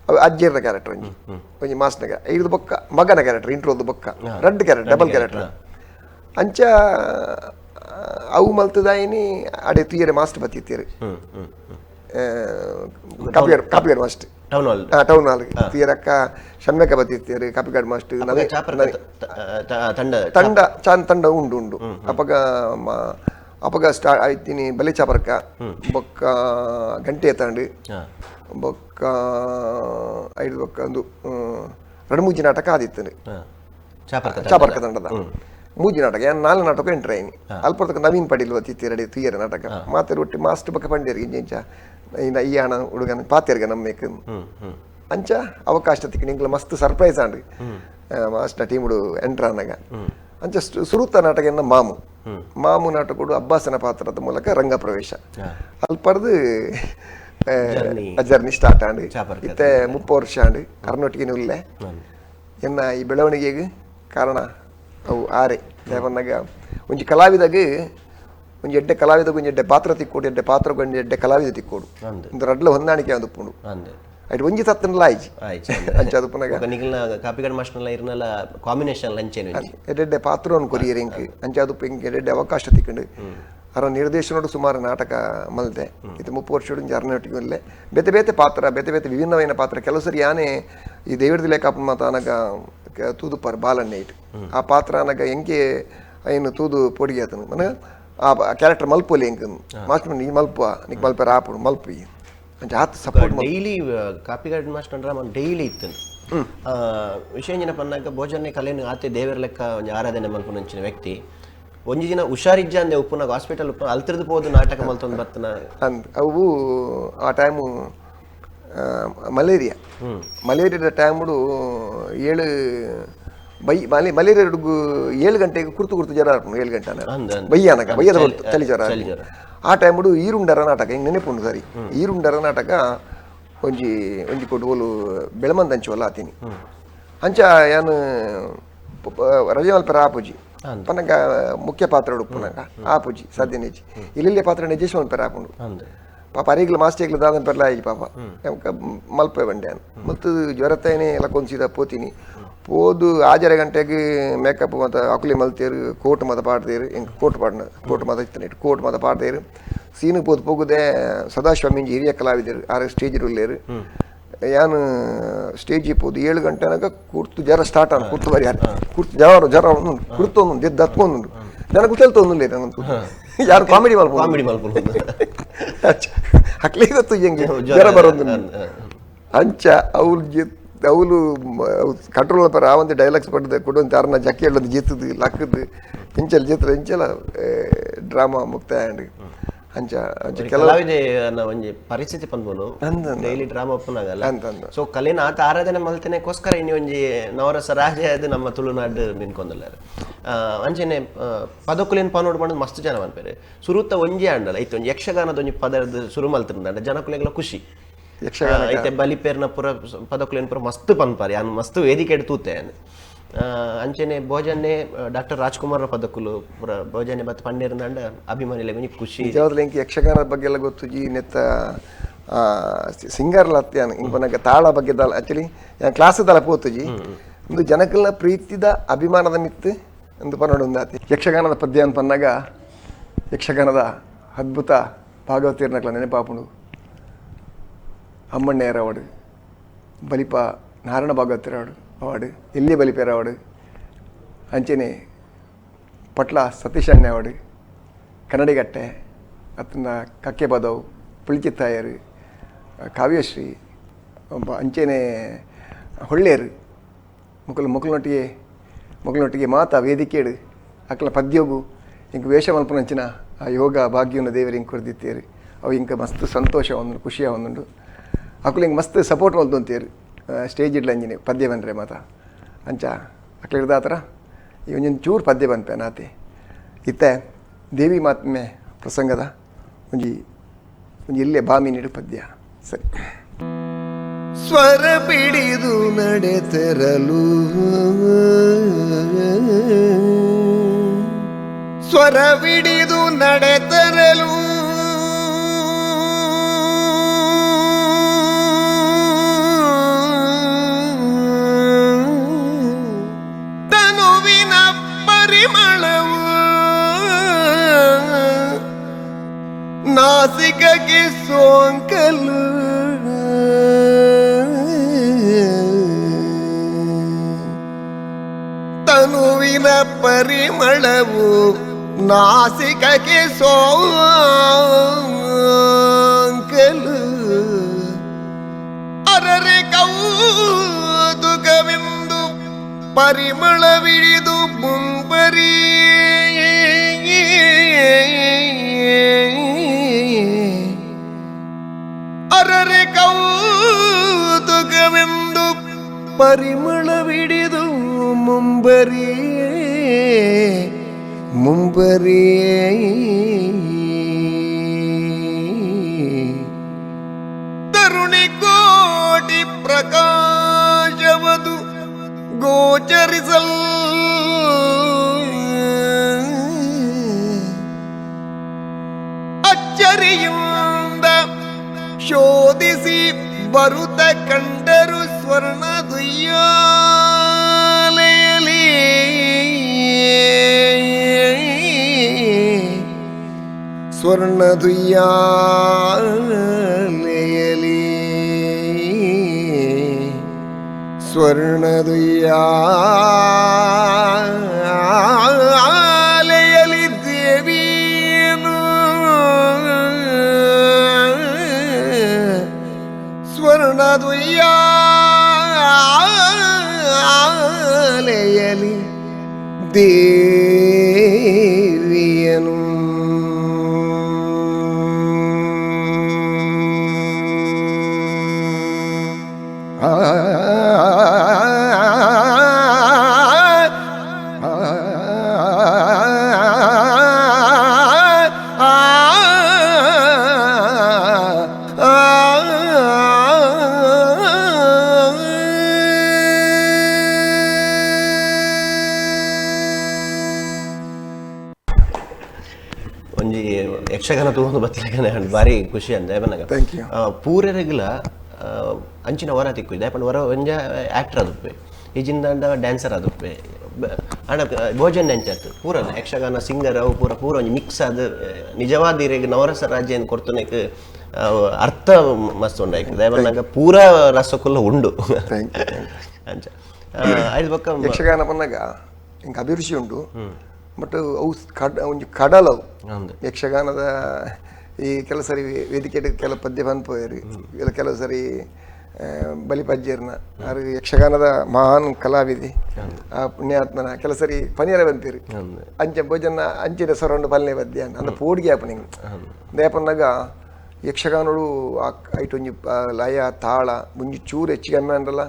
ಅವು ಅಜ್ಜಿಯರ್ನ ಕ್ಯಾರೆಕ್ಟರ್ ಒಂಜಿ ಒಂಜಿ ಮಾಸ್ಟ್ನ ಐದು ಬೊಕ್ಕ ಮಗನ ಕ್ಯಾರೆಕ್ಟರ್ ಇಂಟ್ರೋದು ಬೊಕ್ಕ ರಡ್ಡ್ character double character ಅಂಚ ಅವು ಮಲ್ತದಾಯಿನಿ ಅಡೆ ತುಯ್ಯರೆ ಮಾಸ್ಟ್ ಬತ್ತಿತ್ತೀರು ಕಾಪಿಗಾಡ್ ಕಾಪಿಗಾಡ್ mast town hall town hall ತುಯ್ಯರಕ್ಕ ಷಣ್ಮಕ ಬತ್ತಿತ್ತೀರು ಕಾಪಿಗಾಡ್ ಮಾಸ್ಟ್ ಚಾಪರ್ ತಂಡ ತಂಡ ಚಾನ್ ತಂಡ ಉಂಡು ಉಂಡು ಅಪಗ ಅಪಗ ಸ್ಟಾ ಆಯ್ತೀನಿ ಬಲೆ ಚಾಪರ್ಕ ಬೊಕ್ಕ ಗಂಟೆ ತಂಡು ಬೊಕ್ಕ ಐದು ಬೊಕ್ಕ ಒಂದು ರಡ್ಮೂಜಿ ನಾಟಕ ಆದಿತ್ತನು ಚಾಪರ್ಕ ತಂಡದ ಮೂಜಿ ನಾಟಕ ಏನ್ ನಾಲ್ ನಾಟಕ ಎಂಟ್ರ್ ಆಯ್ನಿ ಅಲ್ಪರ್ತಕ ನವೀನ್ ಪಡೀಲ್ ಬತ್ತಿತ್ತಿ ರೆಡಿ ತುಯ್ಯರ ನಾಟಕ ಮಾತೆರ್ ಒಟ್ಟಿ ಮಾಸ್ಟ್ ಬೊಕ್ಕ ಪಂಡೇರ್ ಇಂಚ ಈ ಹಣ ಹುಡುಗನ ಪಾತೆರ್ಗ ನಮ್ಮೇಕ್ ಅಂಚ ಅವಕಾಶ ತಿಕ್ಕಿ ಎಂಕ್ಲ ಮಸ್ತ್ ಸರ್ಪ್ರೈಸ್ ಆಂಡ್ ಮಾಸ್ಟ್ನ ಟೀಮುಡು ಎಂಟ್ರ್ ಆನಗ ಅಂಚ ಸುರುತ ನಾಟಕ ಎನ್ನ ಮಾಮು ಮಾಮು ನಾಟಕಡು ಅಬ್ಬಾಸನ ಪಾತ್ರದ ಮೂಲಕ ರಂಗ ಪ್ರವೇಶ ಅಲ್ಪರ್ದು journey start and ಇತ್ತೆ 30 ವರ್ಷ ಆಂಡ್ ಅರ್ನೊಟ್ಟಿಗೆ ಉಲ್ಲೆ ಎನ್ನ ಈ ಬೆಳವಣಿಗೆಗೆ ಕಾರಣ ಅವು ಆರೆ ದೇವನ್ನಾಗ ಒಂಜಿ ಕಲಾವಿದಾಗ ಒಂಜಿ ಎಡ್ಡೆ ಕಲಾವಿದಾಗ ಒಂಜಿ ಎಡ್ಡೆ ಪಾತ್ರ ತಿಕ್ಕೋಡು ಎಡ್ಡೆ ಪಾತ್ರ ಒಂಜಿ ಎಡ್ಡೆ ಕಲಾವಿದ ತಿಕ್ಕೋಡು ಒಂದು ರಡ್ಲ ಹೊಂದಾಣಿಕೆ ಒಂದು ಪುಂಡು ಐಟ್ ಒಂಜಿ ತತ್ತನ್ಲ ಆಯ್ಜಿ ಅಂಚ ಅದು ಪುನಗ ನಿಗಲ್ನ ಕಾಪಿಗಡ್ ಮಾಸ್ಟರ್ಲ ಇರ್ನಲ ಕಾಂಬಿನೇಷನ್ ಲಂಚೇನು ಎಡ್ಡೆಡ್ಡೆ ಪಾತ್ರವನ್ನು ಕೊರಿಯರ್ ಇಂಕ್ ಅಂಚ ಅದು ಇಂಕ್ ಎಡ್ಡೆಡ್ಡೆ ಅವಕಾಶ ತಿಕ್ಕಂಡು ಅರ ನಿರ್ದೇಶನೋಡು ಸುಮಾರು ನಾಟಕ ಮಲ್ತೆ ಇದು 30 ವರ್ಷ ಅರ್ನೊಟ್ಟಿಗೆ ಉಲ್ಲೆ ಬೇತೆ ಬೇತೆ ಪಾತ್ರ ಬೇತೆ ಬೇತೆ ವಿಭಿನ್ನವೈನ ಪಾತ್ರ ಕೆಲವು ಸರಿ ಯಾನೆ ಈ ದೇವಿರ್ದ ಲೇಖಾಪನ ಮಾತ ಅನಗ ತೂದುಪಾರ್ ಬಾಲನ್ನೇ ಇಟ್ಟು ಆ ಪಾತ್ರ ಅನಗ ಎಂಕೆ ಐನು ತೂದು ಪೊಡಿಗೆ ಆತನು ಮನ ಆ ಕ್ಯಾರೆಕ್ಟರ್ ಮಲ್ಪೊಲಿ ಎಂಕ್ ಮಾಸ್ಟರ್ ನೀ ಮಲ್ಪ ನಿಕ್ ಮಲ್ಪೆರ ಆಪುಡು ಮಲ್ಪು ಅಂಚ ಆತ್ support daily Kapikad master drama daily ಇತ್ತು. ವಿಷಯ ಎಂಜಿನ ಪನ್ನಾಗ ಭೋಜನೆ ಕಲೆಯನ್ನು ಆತೆ ದೇವರ ಲೆಕ್ಕ ಒಂಜಿ ಆರಾಧನೆ ಮಲ್ಪುನಂಚಿನ ವ್ಯಕ್ತಿ. ಒಂಜಿ ದಿನ ಹುಷಾರಿಜ್ಜ ಅಂದೆ ಉಪ್ಪುನಾಗ ಹಾಸ್ಪಿಟಲ್ ಉಪ್ಪು ಅಲ್ತಿರ್ದು ಪೋದು ನಾಟಕ ಮಲ್ತೊಂದು ಬರ್ತನ ಅಂದ್. ಅವು ಆ ಟೈಮು ಮಲೇರಿಯಾ, ಮಲೇರಿಯಾದ ಟೈಮುಡು 7 ಬೈ ಮಲೇರಿಯಾ 7 ಗಂಟೆಗೆ ಕುರ್ತು ಕುರ್ತು ಜ್ವರ ಆಪುಂಡು. 7 ಗಂಟೆ ಬಯ್ಯಾನಕ ಬಯ್ಯದ ಚಳಿ ಜ್ವರ. ಆ ಟೈಮುಡು ಈರುಂಡರ ನಾಟಕ ಹಿಂಗೆ ನೆನಪುಂಡು ಸರಿ. ಈರುಂಡರ ನಾಟಕ ಒಂಜಿ ಒಂಜಿ ಕೊಟ್ಟು ಬೆಳಮಂದಂಚುವಲ್ಲ ಆತೀನಿ ಅಂಚ ಯಾನು ರಜೆ ಮಲ್ಪರ ಆಪುಜಿ ಪನಗ ಮುಖ್ಯ ಪಾತ್ರ ಉಪ್ಪುನಗ ಆಪುಜಿ ಸಾಧ್ಯ ನಿಜಿ ಇಲ್ಲಿಲ್ಲೇ ಪಾತ್ರ ನಿಜೇಶ್ ಮಲ್ಪರ ಆಪುಂಡು. ಪಾಪ ಅರಿಗ್ಲು ಮಾಸ್ಟೇಗ್ಲು ದಾದನ್ ಪೆರ್ಲ ಆಯಿ ಪಾಪ ಮಲ್ಪೆ ಬಂಡೆ ಮತ್ತು ಜ್ವರತೇನೆ ಎಲ್ಲ ಕೊಂಚಿದ ಪೋತೀನಿ ಪೋದು 6:30 ಗಂಟೆಗೆ ಮೇಕಪ್ ಮತ್ತು ಅಕುಲಿ ಮಲ್ತೇರು ಕೋಟ್ ಮತ ಪಾಡ್ತೇರು ಎಂಕ್ ಕೋಟ್ ಪಾಡ್ನ ಕೋಟ್ ಮತ ಇತ್ತನೆ ಕೋಟ್ ಮತ ಪಾಡ್ತೇರು ಸೀನು ಪೋದು ಪೋಗುದೆ ಸದಾಶಿವ ಮಿಂಜಿ ಹಿರಿಯ ಕಲಾವಿದರು ಆರು ಸ್ಟೇಜ್ ಉಳ್ಳೇರು. ಯಾನು ಸ್ಟೇಜ್ ಪೋದು 7 ಗಂಟೆನಾಗ ಕುರ್ತು ಜ್ವರ ಸ್ಟಾರ್ಟ್ ಆನ ಕುರ್ತು ಬರಿ ಯಾರು ಕುರ್ತು ಜ್ವರ ಜ್ವರ ಒಂದುಂಡು ಕುರ್ತು ಒಂದುಂಡು ಎದ್ದು ಹತ್ಕೊಂದುಂಡು ಜನ ಕುತೆಲ್ತ ಒಂದುಂಡು ನಂತು ಯಾರು ಕಾಮಿಡಿ ಮಲ್ಪ ಕಾಮಿಡಿ ಮಲ್ಪ ಅಕ್ಲೇ ಗೊತ್ತು ಹೆಂಗೆ ಜ್ವರ ಬರೋದು ಅಂಚ ಅವ್ರು ಅವಳು ಕಂಟ್ರೋಲ್ ಪರ ಆ ಒಂದು ಡೈಲಾಗ್ಸ್ ಪಡೆದ ಕೊಡುವಂತ ಯಾರನ್ನ ಜಕ್ಕಿ ಹೇಳೋದು ಜೀತದ್ದು ಲಕ್ಕದ್ದು ಇಂಚಲ್ ಜೀತ್ರ ಇಂಚಲ ಡ್ರಾಮಾ ಮುಕ್ತಾಯ ಅಂಚ ಅಂಚ ಕಲಾವಿದ ಒಂಜಿ ಪರಿಸ್ಥಿತಿ ಪನ್ಪುನು ಡೈಲಿ ಡ್ರಾಮಾ ಒಪ್ಪುನಾಗಲ್ಲ. ಸೊ ಕಲೆನ ಆತ ಆರಾಧನೆ ಮಲ್ತನೆಗೋಸ್ಕರ ಇನ್ನು ಒಂಜಿ ನವರಸ ರಾಜ ಅದು ನಮ್ಮ ತುಳುನಾಡು ನಿನ್ಕೊಂದಲ್ಲ. ಅಂಚನೆ ಪದಕುಲೇನು ಪನೋಡು ಮಾಡೋದು ಮಸ್ತ್ ಜನ ಮನ್ಪೇರೆ ಸುರುತ್ತ ಒಂಜಿ ಆಂಡಲ ಐತೆ ಒಂಜಿ ಯಕ್ಷಗಾನದ ಒಂಜಿ ಪದದ ಸುರು ಮಲ್ತಿರಂಡ ಜನಕುಲೆಗಳ ಖುಷಿ ಯಕ್ಷಗಾನ ಐತೆ ಬಲಿಪೇರ್ನ ಪುರ ಪದಕುಲೇನು ಪುರ ಮಸ್ತ್ ಪನ್ಪಾರೆ ಯಾನು ಮಸ್ತ್ ವೇದಿಕೆ ತೂತೆ. ಅಂಚನೆ ಭೋಜನೆ ಡಾಕ್ಟರ್ ರಾಜ್ಕುಮಾರ್ ಪದಕುಲು ಪುರ ಭೋಜನೆ ಬತ್ ಪಂಡೇರ್ದಂಡ ಅಭಿಮಾನಿಲೆ ಒಂಜಿ ಖುಷಿ. ನಿಜವಾಗ್ಲೂ ಎಂಕ್ ಯಕ್ಷಗಾನದ ಬಗ್ಗೆ ಎಲ್ಲ ಗೊತ್ತು ಜಿ ನೆತ್ತ ಸಿಂಗರ್ಲ ಅತ್ಯಾನ ಇಂಕ್ ಪನಗ ತಾಳ ಬಗ್ಗೆ ದಾಲ ಆಕ್ಚುಲಿ ಕ್ಲಾಸ್ ದಾಲ ಪೋತುಜಿ ಒಂದು ಜನಕಲ್ನ ಪ್ರೀತಿದ ಅಭಿಮಾನದ ಮಿತ್ತು ಒಂದು ಪನ್ನೊಂದು ಆತಿ. ಯಕ್ಷಗಾನದ ಪದ್ಯ ಅಂತ ಪನ್ನಾಗ ಯಕ್ಷಗಾನದ ಅದ್ಭುತ ಭಾಗವತಿರ್ನಕ್ಲ ನೆನಪಾಪುಂಡು. ಅಮ್ಮಣ್ಣಯ್ಯರ ಅವಾರ್ಡು, ಬಲಿಪ ನಾರಾಯಣ ಭಾಗವತರ ಅವಾರ್ಡು, ಎಲ್ಲಿ ಬಲಿಪೇರ ಅವಾರ್ಡು, ಅಂಚನೆ ಪಟ್ಲ ಸತೀಶ್ ಅಣ್ಣೆ ಅವಾರ್ಡು, ಕನ್ನಡಿಗಟ್ಟೆ ಅತ್ತನ ಕಕ್ಕೆ ಬದವು, ಪುಳಿಚಿತ್ತಾಯರು, ಕಾವ್ಯಶ್ರೀ, ಅಂಚನೆ ಹೊಳ್ಳೇರು ಮುಕುಲು ಮುಕುಲನೊಟ್ಟಿಗೆ ಮುಕುಲನೊಟ್ಟಿಗೆ ಮಾತಾ ವೇದಿಕೆಡು ಅಕ್ಲ ಪದ್ಯೋಗು ಇಂಕ ವೇಷ ಮಲ್ಪುನಂಚಿನ ಆ ಯೋಗ ಭಾಗ್ಯವನ್ನು ದೇವರು ಇಂಕ್ ಕೊರ್ದಿತ್ತೇರು. ಅವು ಇಂಕ ಮಸ್ತ್ ಸಂತೋಷ ಒಂದುಂಡು, ಖುಷಿಯ ಒಂದುಂಡು. ಅಕುಲು ಹಿಂಗೆ ಮಸ್ತ್ ಸಪೋರ್ಟ್ ಮಲ್ತೊಂತೇರು ಸ್ಟೇಜ್ ಇಡ್ಲಂಜಿನಿ ಪದ್ಯ ಬಂದರೆ ಮಾತ ಅಂಚ ಅಕ್ಲಿಡ್ದಾತರ ಈ ಒಂಜೊಂದು ಚೂರು ಪದ್ಯ ಬಂತೆ ನಾತೆ ಇತ್ತೆ ದೇವಿ ಮಾತ್ಮೆ ಪ್ರಸಂಗದ ಒಂಜಿ ಒಂಜಿ ಇಲ್ಲೇ ಬಾಮಿ ನೀಡು ಪದ್ಯ ಸರಿ. ಸ್ವರ ಪಿಡಿದು ನಡೆತೆರಲು ಸ್ವರವಿಡಿದು ನಡೆತರಲು ತನುವಿನ ಪರಿಮಳವು ನಾಸಿಕಕ್ಕೆ ಸೋಂಕಲು ತನುವಿನ ಪರಿಮಳವು ನಾಸಿಕಕ್ಕೆ ಸೋಂಕಲು ಅರರೆ ಕೌತುಕವೆಂದು ಪರಿಮಳವಿಡಿದು ಮುಂಬರಿ ಅರರೆ ಕೌತುಕವೆಂದು ಪರಿಮಳವಿಡಿದು ಮುಂಬರಿ ಮುಂಬರಿ ತರುಣಿ ಕೋಟಿ ಪ್ರಕಾಶವದು ಗೋಚರಿಸಲ್ ಅಚ್ಚರಿಯಿಂದ ಶೋಧಿಸಿ ಬರುತ್ತ ಕಂಡರು ಸ್ವರ್ಣ ದುಯ್ಯಾಲೆಯಲಿ ಸ್ವರ್ಣ ದುಯ್ಯಾಲೆಯಲಿ ಸ್ವರ್ಣ ದುಯ್ಯಾಲೆಯಲಿ ದೇವಿಯನು ದೇವಿಯನು ಆ ಒಂಜಿ ಯಕ್ಷಗಾನ ತೂವೊಂದು ಬತ್ತಿಲಕನೆ ಬಾರಿ ಖುಷಿ ಅಂದ ಬನ್ನಗ. Thank you. ಪೂರೆರೆಗ್ಲ ಅಂಚಿನ ವರ ತಿಕ್ಕು ದಾಯೆ ವರ ಒಂಜ ಆಕ್ಟರ್ ಆದುಪ್ಪೆ ಈಜಿಂದ ಡ್ಯಾನ್ಸರ್ ಆದುಪ್ಪೆ ಆಂಡ ಭೋಜನ್ ಅಂಚಾತ್ ಪೂರ ಯಕ್ಷಗಾನ ಸಿಂಗರ್ ಅವು ಪೂರ ಪೂರ ಒಂಜಿ ಮಿಕ್ಸ್ ಆದ್ ನಿಜವಾದ ಇರೆಗ್ ನವರಸ ರಾಜ್ಯ ಕೊರ್ತುನೆಕ್ ಅರ್ಥ ಮಸ್ತ್ ಉಂಡಾಯ್ತು ದಾಯೆ ಬನ್ನಗ ಪೂರ ರಸಕುಲ್ಲ ಉಂಡು. Thank you. ಅಂಚ ಐದು ಬೊಕ್ಕ ಯಕ್ಷಗಾನ ಪನ್ನಗ ಎಂಕ್ ಅಭಿರುಚಿ ಉಂಡು ಬಟ್ ಅವು ಒಂಜಿ ಕಡಲವು ಯಕ್ಷಗಾನದ ಈ ಕೆಲವು ಸರಿ ವೇದಿಕೆ ಕೆಲವು ಪದ್ಯ ಪನ್ಪೋಯರು ಇಲ್ಲ ಕೆಲವು ಸರಿ ಬಲಿಪಜ್ಜೇರ್ನ ಆರು ಯಕ್ಷಗಾನದ ಮಹಾನ್ ಕಲಾವಿದೆ ಆ ಪುಣ್ಯಾತ್ಮನ ಕೆಲವು ಸರಿ ಪನಿಯರ ಬಂತೀರಿ ಅಂಚೆ ಭೋಜನ ಅಂಚಿನ ಸೊರಂಡು ಪಲ್ಲೆ ಪದ್ಯ ಅಂದ ಪೋಡಿಗೆ ಆಪನಿಂಗ್ ದೇಪನ್ನಾಗ ಯಕ್ಷಗಾನಡು ಐಟ್ ಒಂಜಿ ಲಯ ತಾಳ ಒಂಜಿ ಚೂರು ಹೆಚ್ಚಿಗೆ ಅಂಡಲ್ಲ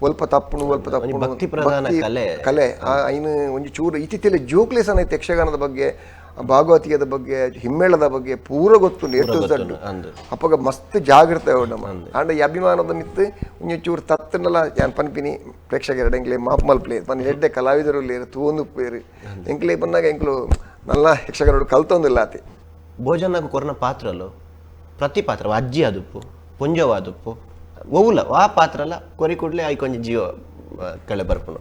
ಒಲ್ಪ ತಪ್ಪುನು ಒಲ್ಪ ತಪ್ಪುನು ಭಕ್ತಿ ಪ್ರಧಾನ ಕಲೆ. ಕಲೆ ಐನು ಒಂಜಿ ಚೂರು ಇತ್ತೀಚೆಗೆ ಜೋಕ್ಲೇಸನ ಐತೆ ಯಕ್ಷಗಾನದ ಬಗ್ಗೆ, ಭಾಗವತಿಯದ ಬಗ್ಗೆ, ಹಿಮ್ಮೇಳದ ಬಗ್ಗೆ ಪೂರ ಗೊತ್ತುಂಡು ಎ ಟು ಝಡ್. ಅಪ್ಪಗ ಮಸ್ತ್ ಜಾಗೃತೆ ನಮ್ಮ ಆಂಡ ಈ ಅಭಿಮಾನದ ಮಿತ್ತು ಒಂಜಿ ಚೂರು ತತ್ತನಲ್ಲ ಯಾನ್ ಪನ್ಪಿನಿ ಪ್ರೇಕ್ಷಕರ ಎಂಕ್ಲೆ ಮಾಪ್ ಮಲ್ಪ್ಲೆ ಪನ್ ಎಡ್ಡೆ ಕಲಾವಿದರು ತೂವೊಂದು ಪೇರು ಎಂಕ್ಲೆ ಪನ್ನಾಗ ಎಂಕ್ಲು ನಲ್ಲ ಯಕ್ಷಗಾನಡು ಕಲ್ತೊಂದಿಲ್ಲ ಆತೆ. ಭೋಜನకు ಕೊರ್ನ ಪಾತ್ರಲು ಪ್ರತಿ ಪಾತ್ರ ಅಜ್ಜಿ ಆದುಪ್ಪು ಪೊಂಜೋವು ಆದುಪ್ಪು ಒವುಲ ಆ ಪಾತ್ರಲ ಕೊರಿ ಕೂಡಲೇ ಐಕೊಂಜಿ ಜೀವ ಕಳೆ ಬರ್ಪುನು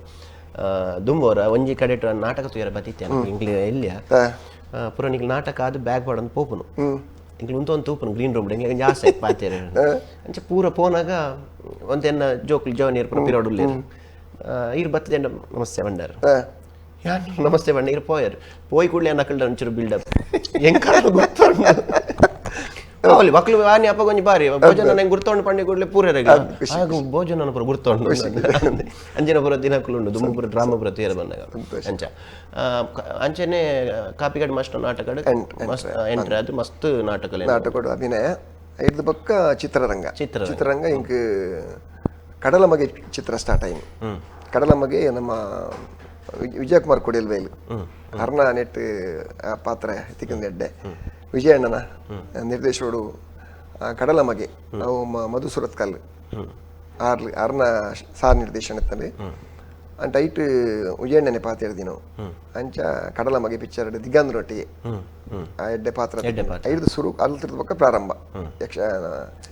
ದುಂಬೋರ ಒಂಜಿ ಕಡೆ ನಾಟಕ ತೂಯರ ಬತ್ತಿತ್ತೆ ಇಂಗ್ಲಿ ಎಲ್ಲಿಯ ಪೂರ ನಿಕ್ಲು ನಾಟಕ ಅದು ಬ್ಯಾಗ್ ಪಾಡೊಂದು ಪೋಪುನು ಇಂಕ್ಲು ಉಂತೊಂದು ತೂಪುನು ಗ್ರೀನ್ ರೂಮ್ ಎಂಕ್ಲೆ ಒಂಜಿ ಆಸೆ ಪಾತೆರ ಅಂಚ ಪೂರ ಪೋನಾಗ ಒಂತೆನ್ನ ಜೋಕ್ಲು ಜವನ್ ಇರ್ಪುನ ಪಿರೋಡು ಉಲ್ಲೇರು ಈರ್ ಬತ್ತದೆಂಡ ನಮಸ್ತೆ ಬಂಡಾರು ಯಾನ್ ನಮಸ್ತೆ ಬಂಡ ಇರ್ ಪೋಯರ್ ಪೋಯ್ ಕೂಡಲೇ ನಕಲ್ಡ ಒಂಚೂರು ಬಿಲ್ಡಪ್ ಎಂಕಾಲ ಗೊತ್ತುಂಡು ಅವಲಿ ಮಕ್ಳು ಆನಿ ಅಪ್ಪ ಕೊಂಚ ಬಾರಿ ಭೋಜನ ನಂಗೆ ಗುರ್ತೊಂಡು ಪಂಡಿ ಕೂಡಲೇ ಪೂರ ಆಗ ಭೋಜನ ಪೂರ ಗುರ್ತೊಂಡು ಅಂಚಿನ ಪೂರ ದಿನಕ್ಕಲು ಉಂಡು ದುಂಬು ಪೂರ ಡ್ರಾಮಾ ಪೂರ ತೀರ ಬಂದಾಗ ಅಂಚ ಅಂಚನೆ ಕಾಪಿಗಾಡ್ ಮಾಸ್ಟರ್ ನಾಟಕ ಮಸ್ತ್ ಎಂಟ್ರಿ ಅದು ಮಸ್ತ್ ನಾಟಕ ನಾಟಕಡು ಅಭಿನಯ ಐದು ಪಕ್ಕ ಚಿತ್ರರಂಗ ಚಿತ್ರರಂಗ ಇಂಕ್ ಕಡಲ ಮಗೆ ಚಿತ್ರ ಸ್ಟಾರ್ಟ್ ಆಯ್ತು. ಕಡಲ ಮಗೆ ನಮ್ಮ ವಿಜಯಕುಮಾರ್ ಕೊಡಿಯಲ್ವೇಲು ಅರ್ಣ ನೆಟ್ ಆ ಪಾತ್ರ ತಿಕ್ಕಂದು ಎಡ್ಡೆ ವಿಜಯಣ್ಣನ ನಿರ್ದೇಶಕರು ಕಡಲ ಮಗೆ ನಾವು ಮಧು ಸುರತ್ಕಲ್ ಆರ್ಲಿ ಅರ್ಣ ಸಹ ನಿರ್ದೇಶನ ಇತ್ತಂದ್ರೆ ಅಂಟ ಐಟ್ ವಿಜಯಣ್ಣನೆ ಪಾತ್ರ ಹೇಳ್ದಿ ನಾವು ಅಂಚ ಕಡಲ ಮಗೆ ಪಿಕ್ಚರ್ ದಿಗಂದ್ರೊಟ್ಟಿಗೆ ಆ ಎಡ್ಡೆ ಪಾತ್ರ ಐದು ಸುರು ಅಲ್ತಿರದ ಪಕ್ಕ ಪ್ರಾರಂಭ ಯಕ್ಷ